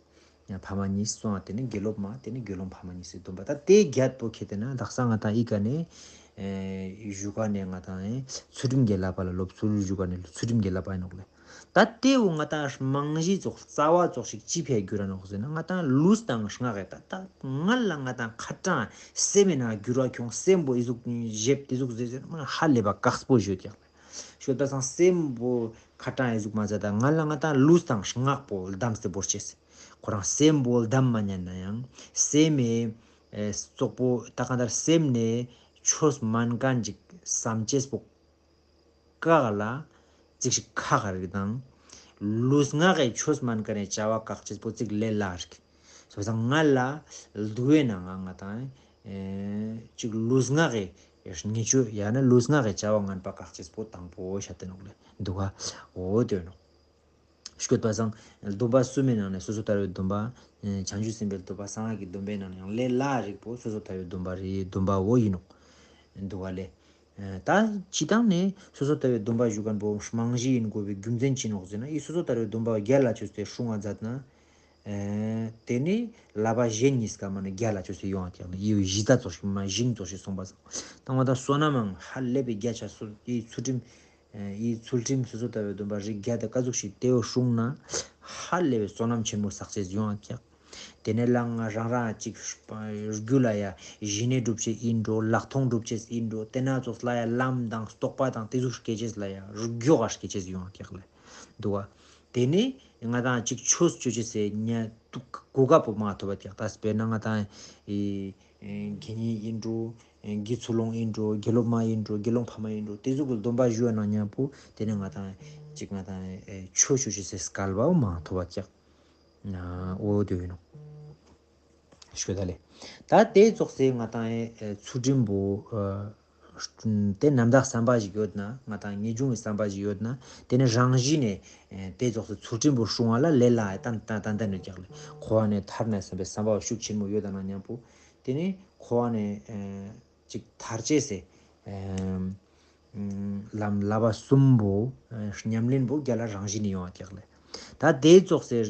ཕ་མ་གཉིས་སོང་བ་དེ་ནི་དགེ་སློབ་མ་དེ་ནི་དགེ་སློང་ཕ་མ་གཉིས་སུ་སྡོམ་པ་ད་དེ་རྒྱད་པོ་ཁེ་དེ་ན་དག་ས་ང་དང་ཨི་ཀ་ནས་ཨེ་ཞུ་ཀ་ནས་ང་དང་ཨེ་ཚུལ་ཁྲིམས་ཀྱི་བསླབ་པ་ལ་སློབ་ཚུལ་ཞུ་ཀ་ནས་ཚུལ་ཁྲིམས་ཀྱི་བསླབ་པ་ཡིན་ནོག་ལེ། ད་དེ་འུ་ང་དང་རྨང་གཞི་ཙོགས་རྩ་བ་ཙོགས་ཤིག་ཅི་ཕན་རྒྱུ་ར་ནོག་ཟེར་ན་ང་དང་ལུས་དང་སྔགས་ཀྱི་ད་ད་ང་ལ་ང་དང་ཁ་གྲངས་སེམས་ནང་འགྱུར་བ་ཁྱོང་སེམས་པོ་ཨི་ཟུག་ཞེབ་དེ་ཟུག་ཟེར་ཟེར་ན་ཧ་ལས་པ་དཀགས་པོ་ཞུ་ཀྱག་ལེ། ཤོད་པ་སང་སེམས་པོ་ཁ་གྲངས་ཨི་ཟུག་མ་ཟ་ད་ང་ལ་ང་དང་ལུས་དང་སྔགས་པོ་བསྡམས་ཏེ་བོར་ཅེས། ཁོ་རང་སེམས་པོ་བསྡམ་མ་ཉན་ན་ཡང་སེམས་མེ་ཙོག་པོ་ད་གང་ལྟར་སེམས་ནས་ཆོས་མན་ཀན་ཅིག་བསམ་ཅེས་པོ་ཀ་ག་ལ་ཅིག་ཞིག་ཁ་ག་རིག་དང་། ལུས་ངག་གི་ཆོས་མན་ཀན་ནས་བྱ་བ་བཀག་ཅེས་པོ་ཅིག་ལས་སླ་རིག་སོ་སང་ང་ལ་འདུག་བས་ན་ང་ང་དང་ཅིག་ལུས་ངག་གི་ཉེས་སྤྱོད་ཡང་ན་ལུས་ངག་གི་བྱ་བ་ངན་པ་བཀག་ཅེས་པོ་དང་པོ་བཤད་དེ་ནོག་ལེ་འདུག་ག་འོ་དེ་ནོག་སྐྱོད་པ་སང་སྡོམ་པ་གསུམ་མའི་ནང་ནས་སོ་སོ་ལྟ་བའི་སྡོམ་པ། བྱང་ཆུབ་སེམས་དཔའི་སྡོམ་པ་གསང་སྔགས་ཀྱི་སྡོམ་པའི་ནང་ནས་ཡང་ལས་སླ་རིག་པོ་སོ་སོ་ལྟ་བའི་སྡོམ་པ་རེད་སྡོམ་པ་འོ་ཡིན་ནོག་འདུག་བ་ལས། ད་སྤྱི་བཏང་ནས་སོ་སོ་ལྟ་བའི་སྡོམ་པ་ཞུ་མཁན་པོ་རྨང་གཞི་ཡིན་དགོས་པའི་རྒྱུ་མཚན་ཅི་ནོག་ཟེར་ན་ཡིས་སོ་སོ་ལྟ་བའི་སྡོམ་པ་རྒྱལ་ལ་ཆོས་ཏེ་སྲུང་བ་མཛད་ན། དེ་ནས་བསླབ་པ་གཞན་གཉིས་ཀ་མ་ནི་རྒྱལ་ལ་ཆོས་ཏེ་ཡོང་བ་ཀྱང་ཡིའུ་གཞི་རྩ་ཚོགས་ཤིག་མ་ཞིང་ཚོགས་ཤིག་སོང་པ་སང་། དང་བ་དང་བསོད་ནམས་མང་ཧ་ལས་པའི་རྒྱ་ཆ་སོ་ཡིས་ཚུལ་ཁྲིམས། ཡིས་ཚུལ་ཁྲིམས་སོ་སོ་ལྟ་བུའི་སྡོམ་པ་རིགས་བརྒྱ་དང་ཀ་ཟུག་ཞིག་དེའུ་སྲུང་ན། ཧ་ལས་པའི་བསོད་ནམས་ཆེན་མོ་བསགས་ཆེས་ཡོང་བ་ཀྱག་དེ་ནས་ལ་ང་རང་རང་གཅིག་རྒྱུ་ལ་ཡ་ཞི་གནས་སྒྲུབ་ཆེས་ཡིན་འགྲོ་ལག་མཐོང་སྒྲུབ་ཆེས་ཡིན་འགྲོ་དེ་ན་ཚོགས་ལ་ཡ་ལམ་དང་རྟོགས་པ་དང་དེ་ཟུག་སྐྱེ་ཆེས་ལ་ཡ་རྒྱུ་ག་སྐྱེ་ཆེས་ཡོང་བ་ཀྱག་ལ་འདུག་བ། དེ་ནས་ང་དང་གཅིག་ཆོས་སྤྱོད་ཆེས་སེ་ཉ་དུག་གོ་སྐབས་པོ་མ་ཐོབ་པ་ཀྱག་ད་དཔེར་ན་ང་དང་ཨི། དགེ་བསྙེན་ཡིན་འགྲོ། དགེ་ཚུལ་སློང་ཡིན་འགྲོ། དགེ་སློབ་མ་ཡིན་འགྲོ། དགེ་སློང་ཕ་མ་ཡིན་འགྲོ། དེ་ཚོ་གི་སྡོམ་པ་ཞུ་བ་ན་མཉམ་པོ་དེ་ནས་ང་དང་ཅིག་ང་དང་ཆོས་ཞུ་ཞུ་སའི་སྐལ་བ་མ་ཐོབ་པ་ཀྱག་འོ་དེ་ཡིན་ནོ། ཞུ་ད་ལེ། ད་དེ་ཚོགས་སེ་ང་དང་ཚུལ་ཁྲིམས་པོ། དེ་རྣམ་དག་བསམ་པ་ཞིག་ཡོད་ན་ང་དང་ངེས་འབྱུང་གི་བསམ་པ་ཞིག་ཡོད་ན་དེ་ནི་རང་བཞིན་ནས་དེ་ཚོགས་སེ་ཚུལ་ཁྲིམས་པོ་སྲུང་བ་ལ་ལས་སླ་ཡ་ཏན་ཏན་ཏན་ཏན་ནས་ཀྱག་ལེ། འཁོར་བ་ནས་ཐར་ན་བསམ་པའི་བསམ་པ་ཤུགས་ཆེན་མོ་ཡོད་ན་མཉམ་པོ། དེ་ནི་འཁོར་བ་ནས་ཅིག་ཐར་ཅེས་སེ། ལམ་བསླབ་པ་གསུམ་པོ་ཉམས་ལེན་པོ་རྒྱ་ལ་རང་བཞིན་ནས་ཡོང་བ་ཀྱག་ལེ། ད་དེ་ཙོགས་སེ་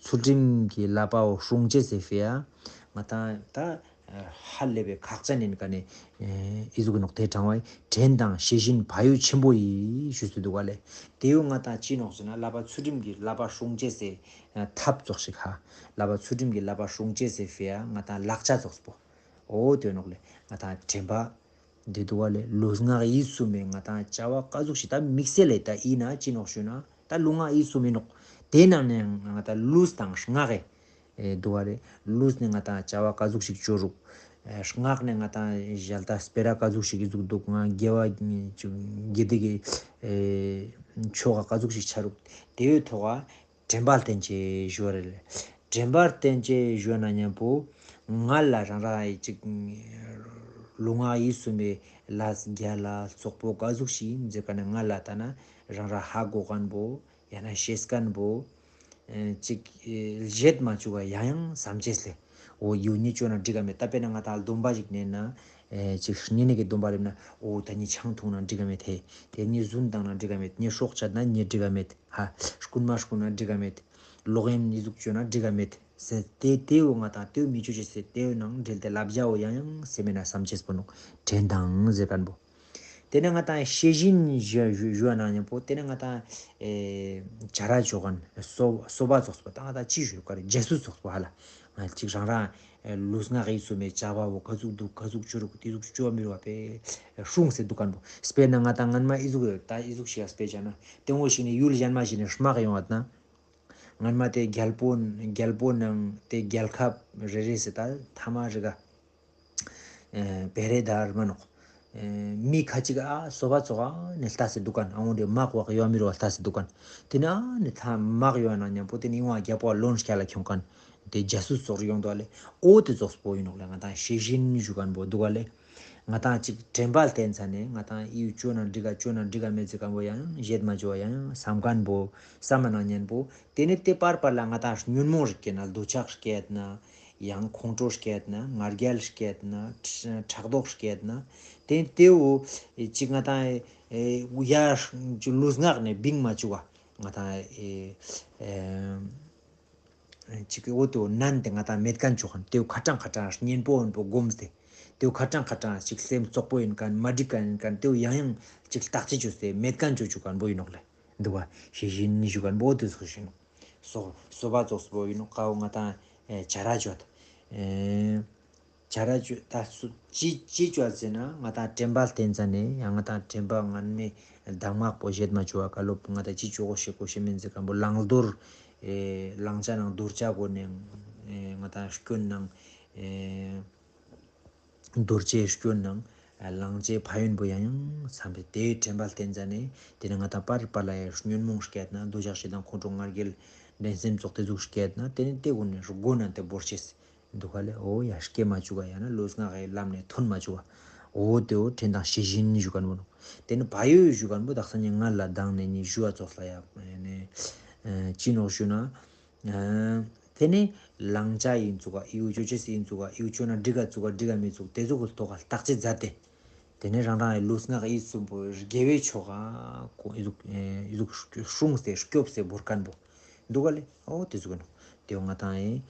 ཚུལ་ཁྲིམས་ཀྱི་བསླབ་པའོ་སྲུང་ཅེས་སེ་ཕི་ཡ་ང་དང་ད་ཧ་ལས་པའི་ཁག་ཅན་ཡིན་ཀ་ནས་ཨི་ཟུག་ནོག་དེ་དྲང་བའི་དྲན་དང་ཤེས་བཞིན་བག་ཡོད་ཆེན་པོ་ཡིས་ཞུས་སུ་འདུག་ག་ལེ། དེའུ་ང་དང་ཅི་ནོག་ཟེར་ན་བསླབ་པ་ཚུལ་ཁྲིམས་ཀྱི་བསླབ་པ་སྲུང་ཅེས་སེ་ཐབས་ཙོགས་ཤིག་ཧ། བསླབ་པ་ཚུལ་ཁྲིམས་ཀྱི་བསླབ་པ་སྲུང་ཅེས་སེ་ཕི་ཡ་ང་དང་ལག་ཆ་ཙོགས་པོ། འོ་དེ་ནོག་ལེ། ང་དང་དྲན་པ། འདི་འདུག་བ་ལས་ལུས་ངག་ཡིད་གསུམ་མེ་ང་དང་བྱ་བ་ཀ་ཟུག་ཞིག་ད་དམིགས་བསལ་ལས་ད་ཡིན་ན་ཅི་ནོག་ཞུ་ན་ད་ལུས་ངག་ཡིད་གསུམ་མེ་ནོག་དེ་ནང་ནས་ང་དང་ལུས་དང་ངག་གི་འདུག་བ་ལས་ལུས་ནས་ང་དང་བྱ་བ་ཀ་ཟུག་ཞིག་བཅོ་རུག་ངག་ནས་ང་དང་ཞལ་ད་སྤེ་ར་ཀ་ཟུག་ཞིག་གི་ཟུག་འདུག་ང་དགེ་བ་དགེ་སྡིག་གི་ཆོ་ག་ཀ་ཟུག་ཞིག་ཆ་རུག་དེའི་ཐོག་ག་དྲན་པ་བསྟེན་ཅེས་ཞུ་བ་རེད། དྲན་པ་བསྟེན་ཅེས་ཞུ་བ་ན་མཉམ་པོ་ང་ལ་རང་རང་ཡི་ཅིག་ལུས་ངག་ཡིད་གསུམ་པའི་ལས་རྒྱ་ལ་ཙོག་པོ་ཀ་ཟུག་ཞིག་མཛད་པ་ན་ང་ལ་ལྟ་ན་རང་རང་ཧ་གོ་མཁན་པོ་ཡང་ན་ཤེས་མཁན་པོ་ཅིག་བཞེད་མ་བཅུག་ག་ཡང་ཡང་བསམ་ཅེས་ལས་འོ་ཡུལ་ཉིད་བཅོས་ན་འགྲིག་ག་མེད། ད་དཔེར་ན་ང་དང་སྡོམ་པ་ཞིག་ནས་ན་ཅིག་ཉེ་གནས་ཀྱི་སྡོམ་པ་རེད་ན་འོ་ད་ཉིད་ཆང་འཐུང་ན་འགྲིག་ག་མེད། དེ་དེ་ཉིད་རྫུན་བཏང་ན་འགྲིག་ག་མེད། ཉིད་སྲོག་བཅད་ན་ཉིད་འགྲིག་ག་མེད། ཧ། རྐུན་མ་རྐུ་ན་འགྲིག་ག་མེད། ལོག་གཡེམ་ཡི་ཟུག་བཅོས་ན་འགྲིག་ག་མེད། ཟེར་ཏེ་དེའུ་ང་དང་དེའུ་མི་བཅོ་ཅེས་ཟེར་ཏེའུ་ནང་འབྲེལ་ཏེ་ལབ་བྱའོ་ཡང་ཡང་ཟེར་མེད་ན་བསམ་ཅེས་པོ་ནོག་དྲན་དང་ཟེར་མཁན་པོ། དེ་ནས་ང་དང་ཤེས་བཞིན་ཞུ་ཞུ་ཞུ་བ་ནང་མཉམ་པོ་དེ་ནས་ང་དང་ཨེ་བྱ་ར་ཆོ་ག་ནས་སོ་སོ་པ་ཙོགས་པོ་ད་ང་དང་ཅི་ཞུ་ག་རེ་རྒྱ་སུ་ཙོགས་པོ་ཧ་ལ་ང་ཅིག་རང་རང་ཨེ་ལུས་ངག་ཡིད་གསུམ་མའི་བྱ་བ་བོ་ག་ཟུག་འདུག་ག་ཟུག་བཅོ་རུག་དེ་ཟུག་བཅོ་བ་མི་རུ་བ་པས་སྲུང་ཟེར་འདུག་ག་ནོ། དཔེར་ན་ང་དང་སྔན་མ་ཨི་ཟུག་ད་ཨི་ཟུག་ཞིག་དཔེ་བྱ་ན་དེ་ངོ་ཞིག་ནས་ཡུལ་གཞན་མ་ཞིག་ནས་དམག་ཡོང་བ་ན། སྔན་མ་དེ་རྒྱལ་པོ་རྒྱལ་པོ་ནང་དེ་རྒྱལ་ཁབ་རེ་རེ་ཟེར་ད་ཐ་མ་རེ་ག་ཨེ་བེ་རེ་དར་མ་ནོག་ཨེ་མི་ཁ་ཅིག་ཨ་སོ་པ་ཙོགས་ཨ་ནི་ལྟ་སེ་འདུག་ག་ཨ་འོ་འདི་དམག་བག་ཡོད་མི་རུ་བ་ལྟ་སེ་འདུག་ག་དེ་ནི་ཨ་ནི་ཐ་དམག་ཡོད་ན་མཉམ་པོ་དེ་ནི་ཡོང་བ་རྒྱལ་པོ་ལོན་སྐྱ་ལ་ཁྱོང་ག་དེ་རྒྱ་སུ་ཙོགས་རེ་ཡོང་དོ་ལེ། ཨོ་དེ་ཙོགས་པོ་ཡིན་ནོག་ལེ། ང་དང་ཤེས་བཞིན་ཞུ་ག་ནོ་འདུག་ག་ལེ། ང་དང་ཅིག་དྲན་པ་བསྟེན་ཚ་ནས་ང་དང་ཨིའུ་ཅོ་ན་འགྲིག་ག་ཅོ་ན་འགྲིག་ག་མེད་ཚེ་གང་པོ་ཡང་བཞེད་མ་ཅོ་བ་ཡང་བསམ་མཁན་པོ་བསམ་མ་ནང་ཉན་པོ་དེ་ནི་དེ་པར་པར་ལ་ང་དང་ཉོན་མོངས་རིག་གེ་ན་འདོད་ཆགས་སྐྱེད་ན་ཡང་ཁོང་ཁྲོ་སྐྱེད་ན་ང་རྒྱལ་སྐྱེད་ན་ཕྲག་དོག་སྐྱེད་ན་དེ་དེའུ་ཅིག་ང་དང་ཡ་ལུས་ངག་ནས་བིང་མ་ཅུག་ག་ང་དང་ཅིག་གི་འོ་དེའུ་ནན་དེ་ང་དང་མེད་མཁན་ཆོག་ག་དེའུ་ཁ་གྲངས་ཁ་གྲངས་གཉེན་པོ་ཡིན་པོ་སྒོམ་སྟེ། དེའུ་ཁ་གྲངས་ཁ་གྲངས་ཅིག་སེམས་བཙོག་པོ་ཡིན་མཁན་མ་འགྲིག་མཁན་ཡིན་མཁན་དེའུ་ཡང་ཡང་ཅིག་བརྟག་དཔྱད་བྱོས་ཏེ་མེད་མཁན་ཆོ་ཆོ་མཁན་པོ་ཡིན་ནོག་ལེ། འདུག་བ་ཤེས་བཞིན་ཞུ་མཁན་པོ་དེ་ཚོ་ཞུ་ནོག་སོ་སོ་པ་ཙོགས་པོ་ཡིན་ནོག་ཀ་བོ་ང་དང་བྱ་ར་ཅོ་ད། བྱ་ར་ཅོ་ད་སུ་ཅི་ཅི་ཅོ་ཟེར་ན་ང་དང་དྲན་པ་བསྟེན་ཙ་ནས་ཡང་ང་དང་དྲན་པ་ངན་མེད་གདམས་ངག་པོ་བཞེད་མ་ཅོ་བ་ཀ་ལོ་ང་དང་ཅི་ཅོ་གོ་ཤེས་གོ་ཤེས་མིན་ཟེར་མཁན་པོ་བླང་དོར་ཨེ་བླང་བྱ་ནང་དོར་བྱ་གོ་ནས་ཨེ་ང་དང་སྐྱོན་ནང་ཨེ་དོར་བྱའི་སྐྱོན་ནང་བླང་བྱའི་ཕན་ཡོན་པོ་ཡང་ཡང་བསམ་པས་དེའི་དྲན་པ་བསྟེན་ཙ་ནས་དེ་ནས་ང་དང་པར་པར་ལ་ཡང་ཉོན་མོངས་སྐྱེད་ན་འདོད་ཆགས་ཞེ་སྡང་ཁོང་ཁྲོ་ང་རྒྱལ་འགྲན་སེམས་ཙོགས་དེ་ཟུག་སྐྱེད་ན་དེ་ནས་དེ་ཀུན་ནས་སྒོ་ན་དེ་བོར་ཤེས། འདུག་ག་ལེ། འོ་ཡ་སྐྱེ་མ་བཅུག་ག་ཡང་ན་ལུས་ངག་གི་ལམ་ནས་ཐོན་མ་བཅུག་ག་འོ་དེ་འོ་དྲན་དང་ཤེས་བཞིན་ཞུ་ག་ནོ། དེ་ནི་བག་ཡོད་ཞུ་ག་ནོ་དག་ས་ནི་ང་ལ་དང་ནས་ནི་ཞུ་བ་ཙོགས་ལ་ཡ་ནི་ཅི་ནོག་ཞུ་ན། དེ་ནི་བླང་བྱ་ཡིན་ཚུག་ག་ཨིའུ་ཅོ་ཅེས་ཡིན་ཚུག་ག་ཨིའུ་ཅོ་ན་འགྲིག་ག་ཚུག་ག་འགྲིག་ག་མི་ཚུག་དེ་ཚོ་གི་ཐོག་ག་བརྟག་དཔྱད་མཛད་དེ། དེ་ནས་རང་རང་ཡི་ལུས་ངག་ཡིད་གསུམ་པོ་དགེ་བའི་ཕྱོགས་ག་ཁོ་ཨི་ཟུག་ཨི་ཟུག་སྲུང་སྟེ་སྐྱོབ་སྟེ་བོར་མཁན་པོ། འདུག་ག་ལེ། ཨོ་དེ་ཟུག་གི་ནོ། དེ་ང་དང་ཡི་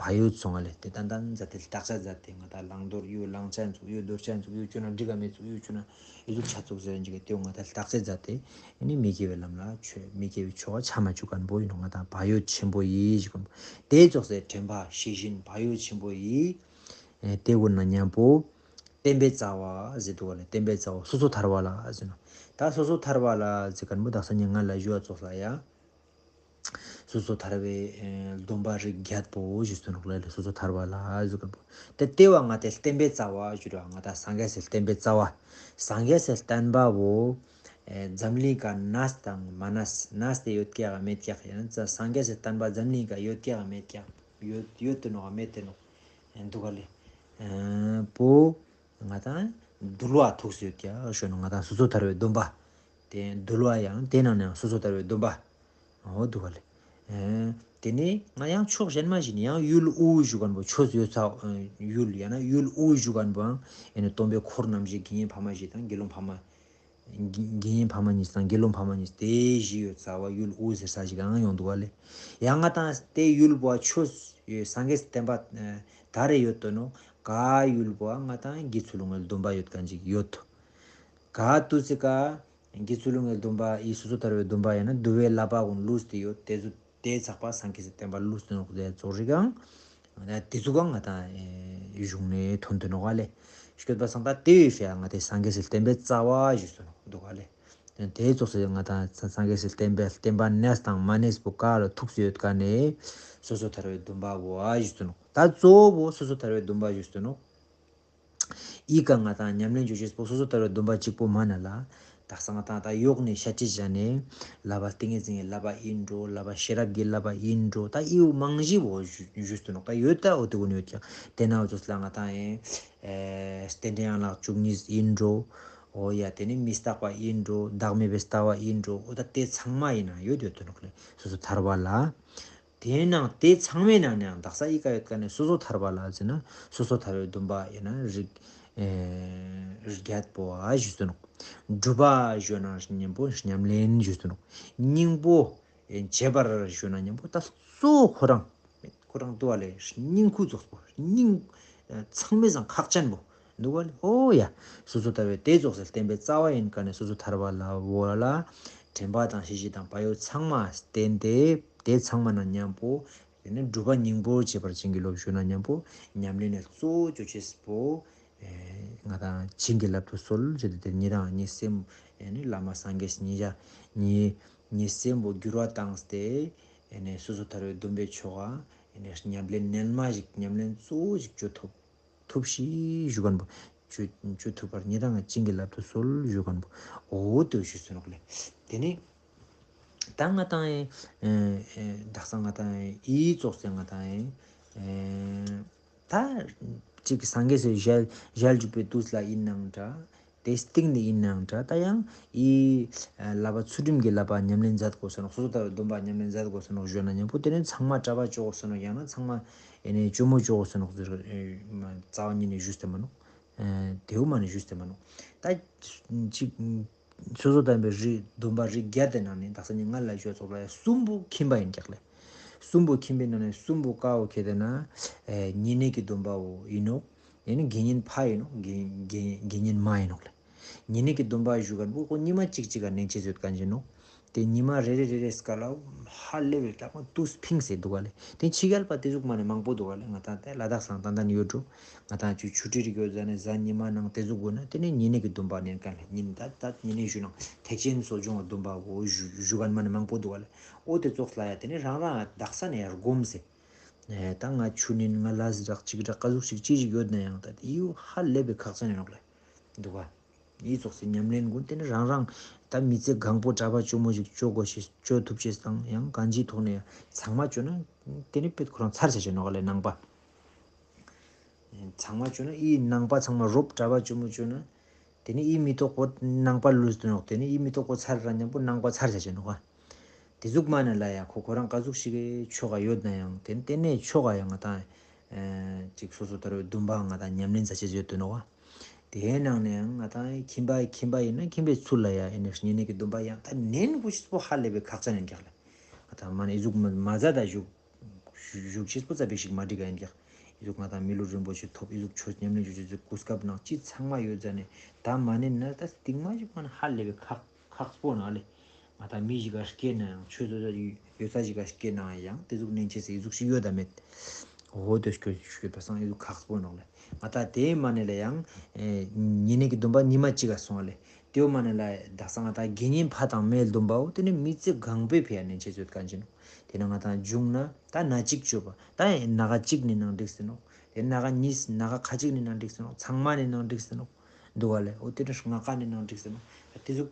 བག་ཡོད་སོང་ག་ལེ། དེ་ཏན་ཏན་མཛད་དེ་བརྟག་དཔྱད་མཛད་དེ་ང་དང་བླང་དོར་ཡོད་བླང་བྱ་འཛུགས་ཡོད་དོར་བྱ་འཛུགས་ཡོད་ཅོ་ན་འགྲིག་ག་མེད་འཛུགས་ཡོད་ཅོ་ན་ཨི་ཟུག་ཆ་ཚུགས་ཟེར་འཇིག་གི་དེ་ང་དང་བརྟག་དཔྱད་མཛད་དེ་ཨ་ནི་མི་དགེ་བའི་ལམ་ལ་ཆོས་མི་དགེ་བའི་ཕྱོགས་ཆ་མ་བཅུག་མཁན་པོ་ཡིན་ནོ། ང་དང་བག་ཡོད་ཆེན་པོ་ཡིས་ཞིག་གམ་དེ་ཙོགས་སེ་དྲན་པ་ཤེས་བཞིན་བག་ཡོད་ཆེན་པོ་ཡིས་དེ་བོ་ན་མཉམ་པོ། བསྟན་པའི་རྩ་བ་ཟེར་འདུག་ག་ལེ། བསྟན་པའི་རྩ་བ་སོ་སོ་ཐར་པ་ལ་ཟེར་ནོ། ད་སོ་སོ་ཐར་པ་ལ་ཟེར་མཁན་པོ་དག་ས་ཉིན་ང་ལ་ཞུ་བ་ཙོགས་ལ་ཡ། སོ་སོ་ཐར་པའི་ཨེ་སྡོམ་པ་རིགས་བརྒྱད་པོ་ཞུ་སྟོན་རོགས་ལ་སོ་སོ་ཐར་པ་ལ་ཟེར་མཁན་པོ། དེ་ལྟེ་བ་ང་དེ་བསྟན་པའི་རྩ་བ་ཞུ་ར་ང་ད་སངས་རྒྱས་སི་བསྟན་པའི་རྩ་བ། སངས་རྒྱས་སི་བསྟན་པ་བོ། ཨེ་འཛམ་གླིང་ག་གནས་དང་མ་གནས་གནས་ཏེ་ཡོད་ཀྱག་མེད་ཀྱག་ཡང་ན་སངས་རྒྱས་སི་བསྟན་པ་འཛམ་གླིང་ག་ཡོད་ཀྱག་མེད་ཀྱག་ཡོད་ཡོད་དེ་ནོ་མེད་དེ་ནོ། ཨེ་འདུག་ག་ལེ། ཨེ་པོ། ང་དང་འདུལ་བ་ཐུགས་སུ་ཡོད་ཀྱག་ཞུ་ནོ། ང་དང་སོ་སོ་ཐར་པའི་སྡོམ་པ། དེ་འདུལ་བ་ཡང་དེ་ནང་ནས་ཡང་སོ་སོ་ཐར་པའི་སྡོམ་པ། འོ་འདུག་ག་ལེ། ཨེ་དེ་ནས་ང་ཡང་ཕྱོགས་གཞན་མ་ཞིག་ནས་ཡང་ཡུལ་དབུ་ཞུ་མཁན་པོ་ཆོས་ཡོད་ཚ་ཡུལ་ཡང་ན་ཡུལ་དབུ་ཞུ་མཁན་པོའང་ཨེ་ནི་སྟོན་པའི་འཁོར་རྣམ་བཞི་དགེ་བསྙེན་ཕ་མ་བཞི་དང་དགེ་སློང་ཕ་མ། དགེ་དགེ་བསྙེན་ཕ་མ་གཉིས་དང་དགེ་སློང་ཕ་མ་གཉིས་དེ་བཞི་ཡོད་ཚ་བ་ཡུལ་དབུ་ཟེར་ས་ཞིག་ཡང་ཡོང་འདུག་ག་ལེ། ཡང་ང་དང་དེ་ཡུལ་བ་ཆོས་ཡོད་སངས་རྒྱས་བསྟན་པ་ད་རེ་ཡོད་དོ་ནོ། ག་ཡུལ་བ་ང་དང་དགེ་ཚུལ་སློང་གི་སྡོམ་པ་ཡོད་མཁན་ཅིག་ཡོད་དོ། ག་དུས་ཚེ་ག་དགེ་ཚུལ་སློང་གི་སྡོམ་པ་ཡི་སོ་སོ་ཐར་པའི་སྡོམ་པ་ཡང་ན་འདུལ་བའི་བསླབ་པ་ཀུན་ལུས་ཏེ་ཡོད་དེ་ཚོ། དེའི་ཚགས་པ་སངས་རྒྱས་སི་བསྟན་པ་ལུགས་སུ་ནོག་དེ་ཚོགས་རིགས་ཀྱང་། དེ་ཚོ་གང་ང་དང་གཞུང་ནས་ཐོན་དུ་ནོག་ག་ལེ། སྐྱོད་པ་སང་ད་དེ་ཡོད་ཤེས་ང་དེ་སངས་རྒྱས་སི་བསྟན་པའི་རྩ་བ་ཞུས་སུ་ནོག་འདུག་ག་ལེ། དེ་ཚོགས་སུ་ང་དང་སངས་རྒྱས་སི་བསྟན་པའི་བསྟན་པ་གནས་དང་མ་གནས་པོ་ག་ལ་ཐུགས་སུ་ཡོད་ག་ནས། སོ་སོ་ཐར་པའི་སྡོམ་པ་བོ་ཨ་ཞུས་སུ་ནོག་ད་གཙོ་བོ་སོ་སོ་ཐར་པའི་སྡོམ་པ་ཞུས་སུ་ནོག་ཨི་ཀ་ང་དང་ཉམས་ལེན་བྱོས་ཤེས་པོ་སོ་སོ་ལྟ་བའི་སྡོམ་པ་གཅིག་པོ་མ་ན་ལ། དག་ས་ང་དང་ད་ཡོག་ནས་ཤ་ཅི་བྱ་ནས། བསླབ་པ་ཏིང་ངེ་འཛིན་གྱི་བསླབ་པ་ཡིན་འགྲོ། བསླབ་པ་ཤེས་རབ་ཀྱི་བསླབ་པ་ཡིན་འགྲོ། ད་ཨི་བོ་མང་ཞིག་བོ་ཞུ་ཞུས་སུ་ནོག་ད་ཡོད་ད་འོ་དེ་ཀུན་ཡོད་ཀྱང་དེ་ན་འོ་ཚོ་ལ་ང་དང་ཡིན། ཨེ་རྟེན་འབྲེལ་ཡན་ལག་བཅུ་གཉིས་ཡིན་འགྲོ། འོ་ཡ་དེ་ནི་མི་རྟག་པ་ཡིན་འགྲོ། བདག་མེད་པའི་ལྟ་བ་ཡིན་འགྲོ། འོ་ད་དེ་ཚང་མ་ཡིན་ན་ཡོད་ཡོད་དོ་ནོག་ལེ་སོ་སོ་ཐར་པ་ལ། དེའི་ནང་དེ་ཚང་མའི་ནང་ནས་ཡང་དག་ས་ཨི་ཀ་ཡོད་ཀ་ནས་སོ་སོ་ཐར་པ་ལ་ཟེར་ན་སོ་སོ་ཐར་པའི་སྡོམ་པ་ཡིན་ན་རིགས་ཨེ་རིགས་བརྒྱད་པོ་ཨ་ཞུས་སུ་ནོག་སྒྲུབ་པ་ཞུ་ན་ཉམ་པོ་ཉམས་ལེན་ཞུས་སུ་ནོག་སྙིང་པོ་ཨེ་བྱེད་པར་ཞུ་ན་ཉམ་པོ་ད་གཙོ་བོ་ཁོ་རང་ཁོ་རང་དུ་བ་ལས་སྙིང་ཁུ་རྫོགས་པོ་སྙིང་ཨེ་ཚང་མའི་སང་ཁག་ཅན་པོ། འདུག་ག་ལེ། ཨོ་ཡ། སོ་སོ་ཐར་པའི་དེ་རྫོགས་སའི་བསྟན་པའི་རྩ་བ་ཡིན་ག་ནས་སོ་སོ་ཐར་པ་ལ་འོ་ལ། དྲན་པ་དང་ཤེས་བཞིན་དང་བག་ཡོད་ཚང་མ་བསྟེན་ཏེ། དེ་ཚང་མ་ན་མཉམ་པོ། དེ་ནས་སྒྲུབ་པ་སྙིང་པོར་བྱེད་པར་བྱིན་གྱིས་རློབས་ཞུ་ན་མཉམ་པོ། ཉམས་ལེན་ལ་གཙོ་བོ་ཅོ་ཆེས་པོ། ང་དང་བྱིན་གྱིས་བརླབ་ཏུ་གསོལ་ཞེས་ཏེ་དེ་ཉིད་དང་ཉིད་སེམས། ཨེ་ནི་བླ་མ་སངས་རྒྱས་ཉིད་བྱ་ཉིད་ཉིད་སེམས་པོ་འགྱུར་བ་བཏང་སྟེ། ཨེ་ནི་སོ་སོ་ཐར་པའི་སྡོམ་པའི་ཆོ་ག་ཨེ་ནི་ཉམས་ལེན་རྣལ་མ་ཞིག་ཉམས་ལེན་གཙོ་བོ་ཞིག་ཅོ་ཐུབ། ཐུབ་ཤིག་ཞུ་མཁན་པོ། ཅོ་ཅོ་ཐུབ་པར་ཉིད་དང་བྱིན་གྱིས་བརླབ་ཏུ་གསོལ་ཞུ་མཁན་པོ། འོ་དེ་ཞུ་སོ་ནོག་ལེ། དེ་ནི། ད་ང་དང་ཨེ་ཨེ་དག་ས་ང་དང་ཨེ་ཨི་ཙོགས་སེ་ང་དང་ཨེ་ཨེ་ད་ཅིག་སངས་རྒྱས་སི་ཞལ་ཞལ་འཇུག་པའི་དུས་ལ་ཡིན་ནའང་འདྲ། དེ་སྟེང་ནས་ཡིན་ནའང་འདྲ། ད་ཡང་ཨི་ཨ་བསླབ་པ་ཚུལ་ཁྲིམས་ཀྱི་བསླབ་པ་ཉམས་ལེན་མཛད་དགོས་ས་ནོག། སོ་སོ་ལྟ་བུའི་སྡོམ་པ་ཉམས་ལེན་མཛད་དགོས་ས་ནོག་ཞུ་ན་མཉམ་པོ། དེ་ནས་ཚང་མ་གྲྭ་པ་ཅོ་དགོས་ས་ནོག། ཡང་ན་ཚང་མ་ཨེ་ནས་ཅོ་མོ་ཅོ་དགོས་ས་ནོག་ཟེར། ཨེ་མ་རྩ་བ་ཉིད་ནས་ཞུས་ཏེ་མ་ནོག། ཨེ་དེའུ་མ་ནས་ཞུས་ཏེ་མ་ནོག། ད་ཅིག་སོ་སོ་བསྟན་པའི་རིགས་སྡོམ་པ་རིགས་བརྒྱད་དེ་ནང་ནས་དག་ས་ཉིན་ང་ལ་ཞུ་ཚོགས་ལ་གསུམ་པོ་ཁྱིམ་པ་ཡིན་ཀྱག་ལེ། གསུམ་པོ་ཁྱིམ་པའི་ནང་ནས་གསུམ་པོ་ཀ་བོ་ཁྱེད་དེ་ན་ཨེ་བསྙེན་གནས་ཀྱི་སྡོམ་པ་བོ་ཡིན་ནོག། ཡང་ན་དགེ་བསྙེན་ཕ་ཡིན་ནོག། དགེ་དགེ་དགེ་བསྙེན་མ་ཡིན་ནོག་ལེ། བསྙེན་གནས་ཀྱི་སྡོམ་པ་ཞུ་མཁན་པོ་ཁོ་ཉི་མ་གཅིག་གཅིག་ག་ནན་ཆེ་བཟོས་མཁན་ཅིག་ནོག། དེ་ཉི་མ་རེ་རེ་རེ་རེ་སྐབས་ལ་ཧ་ལས་པའི་ལྟ་མ་དུས་ཕིང་སེ་འདུག་ག་ལེ། དེ་ཕྱི་རྒྱལ་པ་དེ་ཟུག་མ་ནས་མང་པོ་འདུག་ག་ལེ། ང་དང་དེ་ལ་དྭགས་སང་ཏན་ཏན་ཡོད་འགྲོ། ང་དང་ཆུ་ཆུ་ཁྲི་རིག་ཡོད་ཟ་ནས་གཟའ་ཉི་མ་ནང་དེ་ཟུག་དགོས་ན་དེ་ནས་བསྙེན་གནས་ཀྱི་སྡོམ་པ་ནན་མཁན་ལེ། ཉིན་ད་ད་བསྙེན་གནས་ཞུ་ནང་ཐེག་ཆེན་གསོ་སྦྱོང་གི་སྡོམ་པ་བོ་ཞུ་ཞུ་མཁན་མ་ནས་མང་པོ་འདུག་ག་ལེ། ཨོ་དེ་ཙོགས་ལ་ཡ་དེ་ནས་རང་རང་དག་ས་ནས་ཡར་སྒོམ་སེ། ཨེ་ད་ང་ཆུ་ནན་ང་ལ་ཟི་རག་ཅིག་རག་ག་ཟུག་ཞིག་ཅི་ཞིག་ཡོད་ན་ཡང་ད་དེ་ཡུ་ཧ་ལས་པའི་ཁག་ཅན་ཡིན་ནོག་ལེ། འདུག་ག། ཨི་ཙོགས་སི་ཉམས་ལེན་ཀུན་དེ་ནི་རང་རང་ད་མི་ཚེ་གང་པོ་གྲྭ་པ་ཇོ་མོ་ཞིག་ཅོ་དགོས་ཤེས་ཅོ་ཐུབ་ཤེས་དང་ཡང་གང་ཅིའི་ཐོག་ནས་ཚང་མ་ཅོ་ན་དེ་ནི་དཔེ་ཁོ་རང་ཚར་ཆ་ཆེ་ནོག་ལེ་ནང་པ། ཚང་མ་ཅོ་ན་ཨི་ནང་པ་ཚང་མ་རོབ་གྲྭ་པ་ཇོ་མོ་ཅོ་ན་དེ་ནི་ཨི་མི་ཐོག་པོ་ནང་པ་ལུས་དུ་ནོག། དེ་ནི་ཨི་མི་ཐོག་པོ་ཚར་ར་མཉམ་པོ་ནང་པ་ཚར་ཆ་ཆེ་ནོག་ག། དེ་ཟུག་མ་ནི་ལ་ཡ་ཁོ་ཁོ་རང་ག་ཟུག་ཞིག་གི་ཆོ་ག་ཡོད་ན་ཡང་དེ་དེ་ནས་ཆོ་ག་ཡང་ང་དང་ཅིག་སོ་སོ་ལྟར་བའི་སྡོམ་པ་ང་དང་ཉམས་ལེན་མཛད་ཆེད་ཡོད་དུ་ནོག་བ། དེའི་ནང་ནས་ཡང་ང་དང་ཁྱིམ་པ་ཁྱིམ་པ་ཡིན་ན་ཁྱིམ་པའི་ཚུལ་ལ་ཡ་ཡིན་ན་བསྙེན་གནས་ཀྱི་སྡོམ་པ་ཡང་ད་ནན་པོ་ཞིག་པོ་ཧ་ལས་པའི་ཁག་ཅན་ཡིན་ཀྱག་ལ། ང་དང་མ་ནི་ཨི་ཟུག་མ་མ་ཟ་ད་བཞུགས་བཞུགས་ཆེད་པོ་ཙ་པིག་ཞིག་མ་འགྲིག་ག་ཡིན་ཀྱག། ཨི་ཟུག་ང་དང་མི་ལུས་རིན་པོ་ཆེ་ཐོབ་ཨི་ཟུག་ཆོས་ཉམས་ལེན་བྱུང་ཆེད་ཀྱི་གོ་སྐབས་ནང་ཅི་ཚང་མ་ཡོད་ཙ་ནས་ད་མ་ནི་ན་ད་སྟིང་མ་ཞིག་མ་ནི་ཧ་ལས་པའི་ཁག་ཁག་པོ་ན་ལེ། ང་དང་མི་ཞིག་ག་སྐྱེས་ན་ཡང་ཆོས་བཟོ་ས་ཡོད་ས་ཞིག་ག་སྐྱེས་ན་ཡང་དེ་ཟུག་ནན་ཆེ་ས་ཨི་ཟུག་ཞིག་ཡོད་ད་མེད། འོ་དེ་སྐྱོ་ཞུ་པ་སང་ཨི་ཟུག་ཁག་པོ་ནོག་ལེ། ང་དང་དེ་མ་ནི་ལ་ཡང་ཉེ་གནས་ཀྱི་སྡོམ་པ་ཉི་མ་གཅིག་ག་སོང་ལེ། དེའུ་མ་ནི་ལ་དག་ས་ང་དང་དགེ་བསྙེན་ཕ་དང་མའི་སྡོམ་པའོ་དེ་ནི་མི་ཚེ་གང་པོའི་ཕི་ཡ་ནན་ཆེ་ཚོད་གང་ཅི་ནོག། དེ་ནི་ང་དང་བྱུང་ན་ད་ན་གཅིག་བཅོས་པ་ད་ན་ག་གཅིག་ནི་ནང་འགྲིག་སི་ནོག། དེ་ན་ག་གཉིས་ན་ག་ཁ་གཅིག་ནི་ནང་འགྲིག་སི་ནོག། ཚང་མ་ནི་ནང་འགྲིག་སི་ནོག། འདུག་བ་ལེ། འོ་དེ་ནི་ལྔ་ཀ་ནི་ནང་འགྲིག་སི་ནོག། དེ་ཟུག་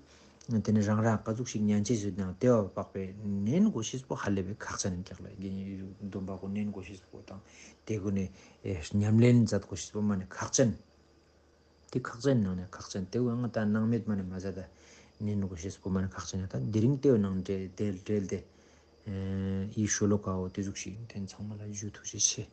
དེ་ནི་རང་རང་ག་ཟུག་ཞིག་ཉན་ཆེ་ཟོས་ནང་དེ་བ་བག་པའི་ནན་གོ་ཤེས་པོ་ཧ་ལས་པའི་ཁག་ཅན་ཡིན་ཀྱག་ལ། དགེ་བསྙེན་སྡོམ་པ་གོ་ནན་གོ་ཤེས་པོ་དང་དེ་གོ་ནི་ཉམས་ལེན་མཛད་གོ་ཤེས་པོ་མ་ནི་ཁག་ཅན། དེ་ཁག་ཅན་ནང་ནས་ཁག་ཅན་དེ་བས་ང་ད་སྣང་མེད་མ་ནི་མ་ཟ་ད་ནན་གོ་ཤེས་པོ་མ་ནི་ཁག་ཅན་ཡ་ད་དེ་རིང་དེ་བས་ནང་འབྲེལ་འབྲེལ་འབྲེལ་དེ་ཡི་ཤོ་ལོ་ཀའོ་དེ་ཟུག་ཞིག་དེ་ཚང་མ་ལ་ཞུ་ཐུགས་རྗེ་ཆེ།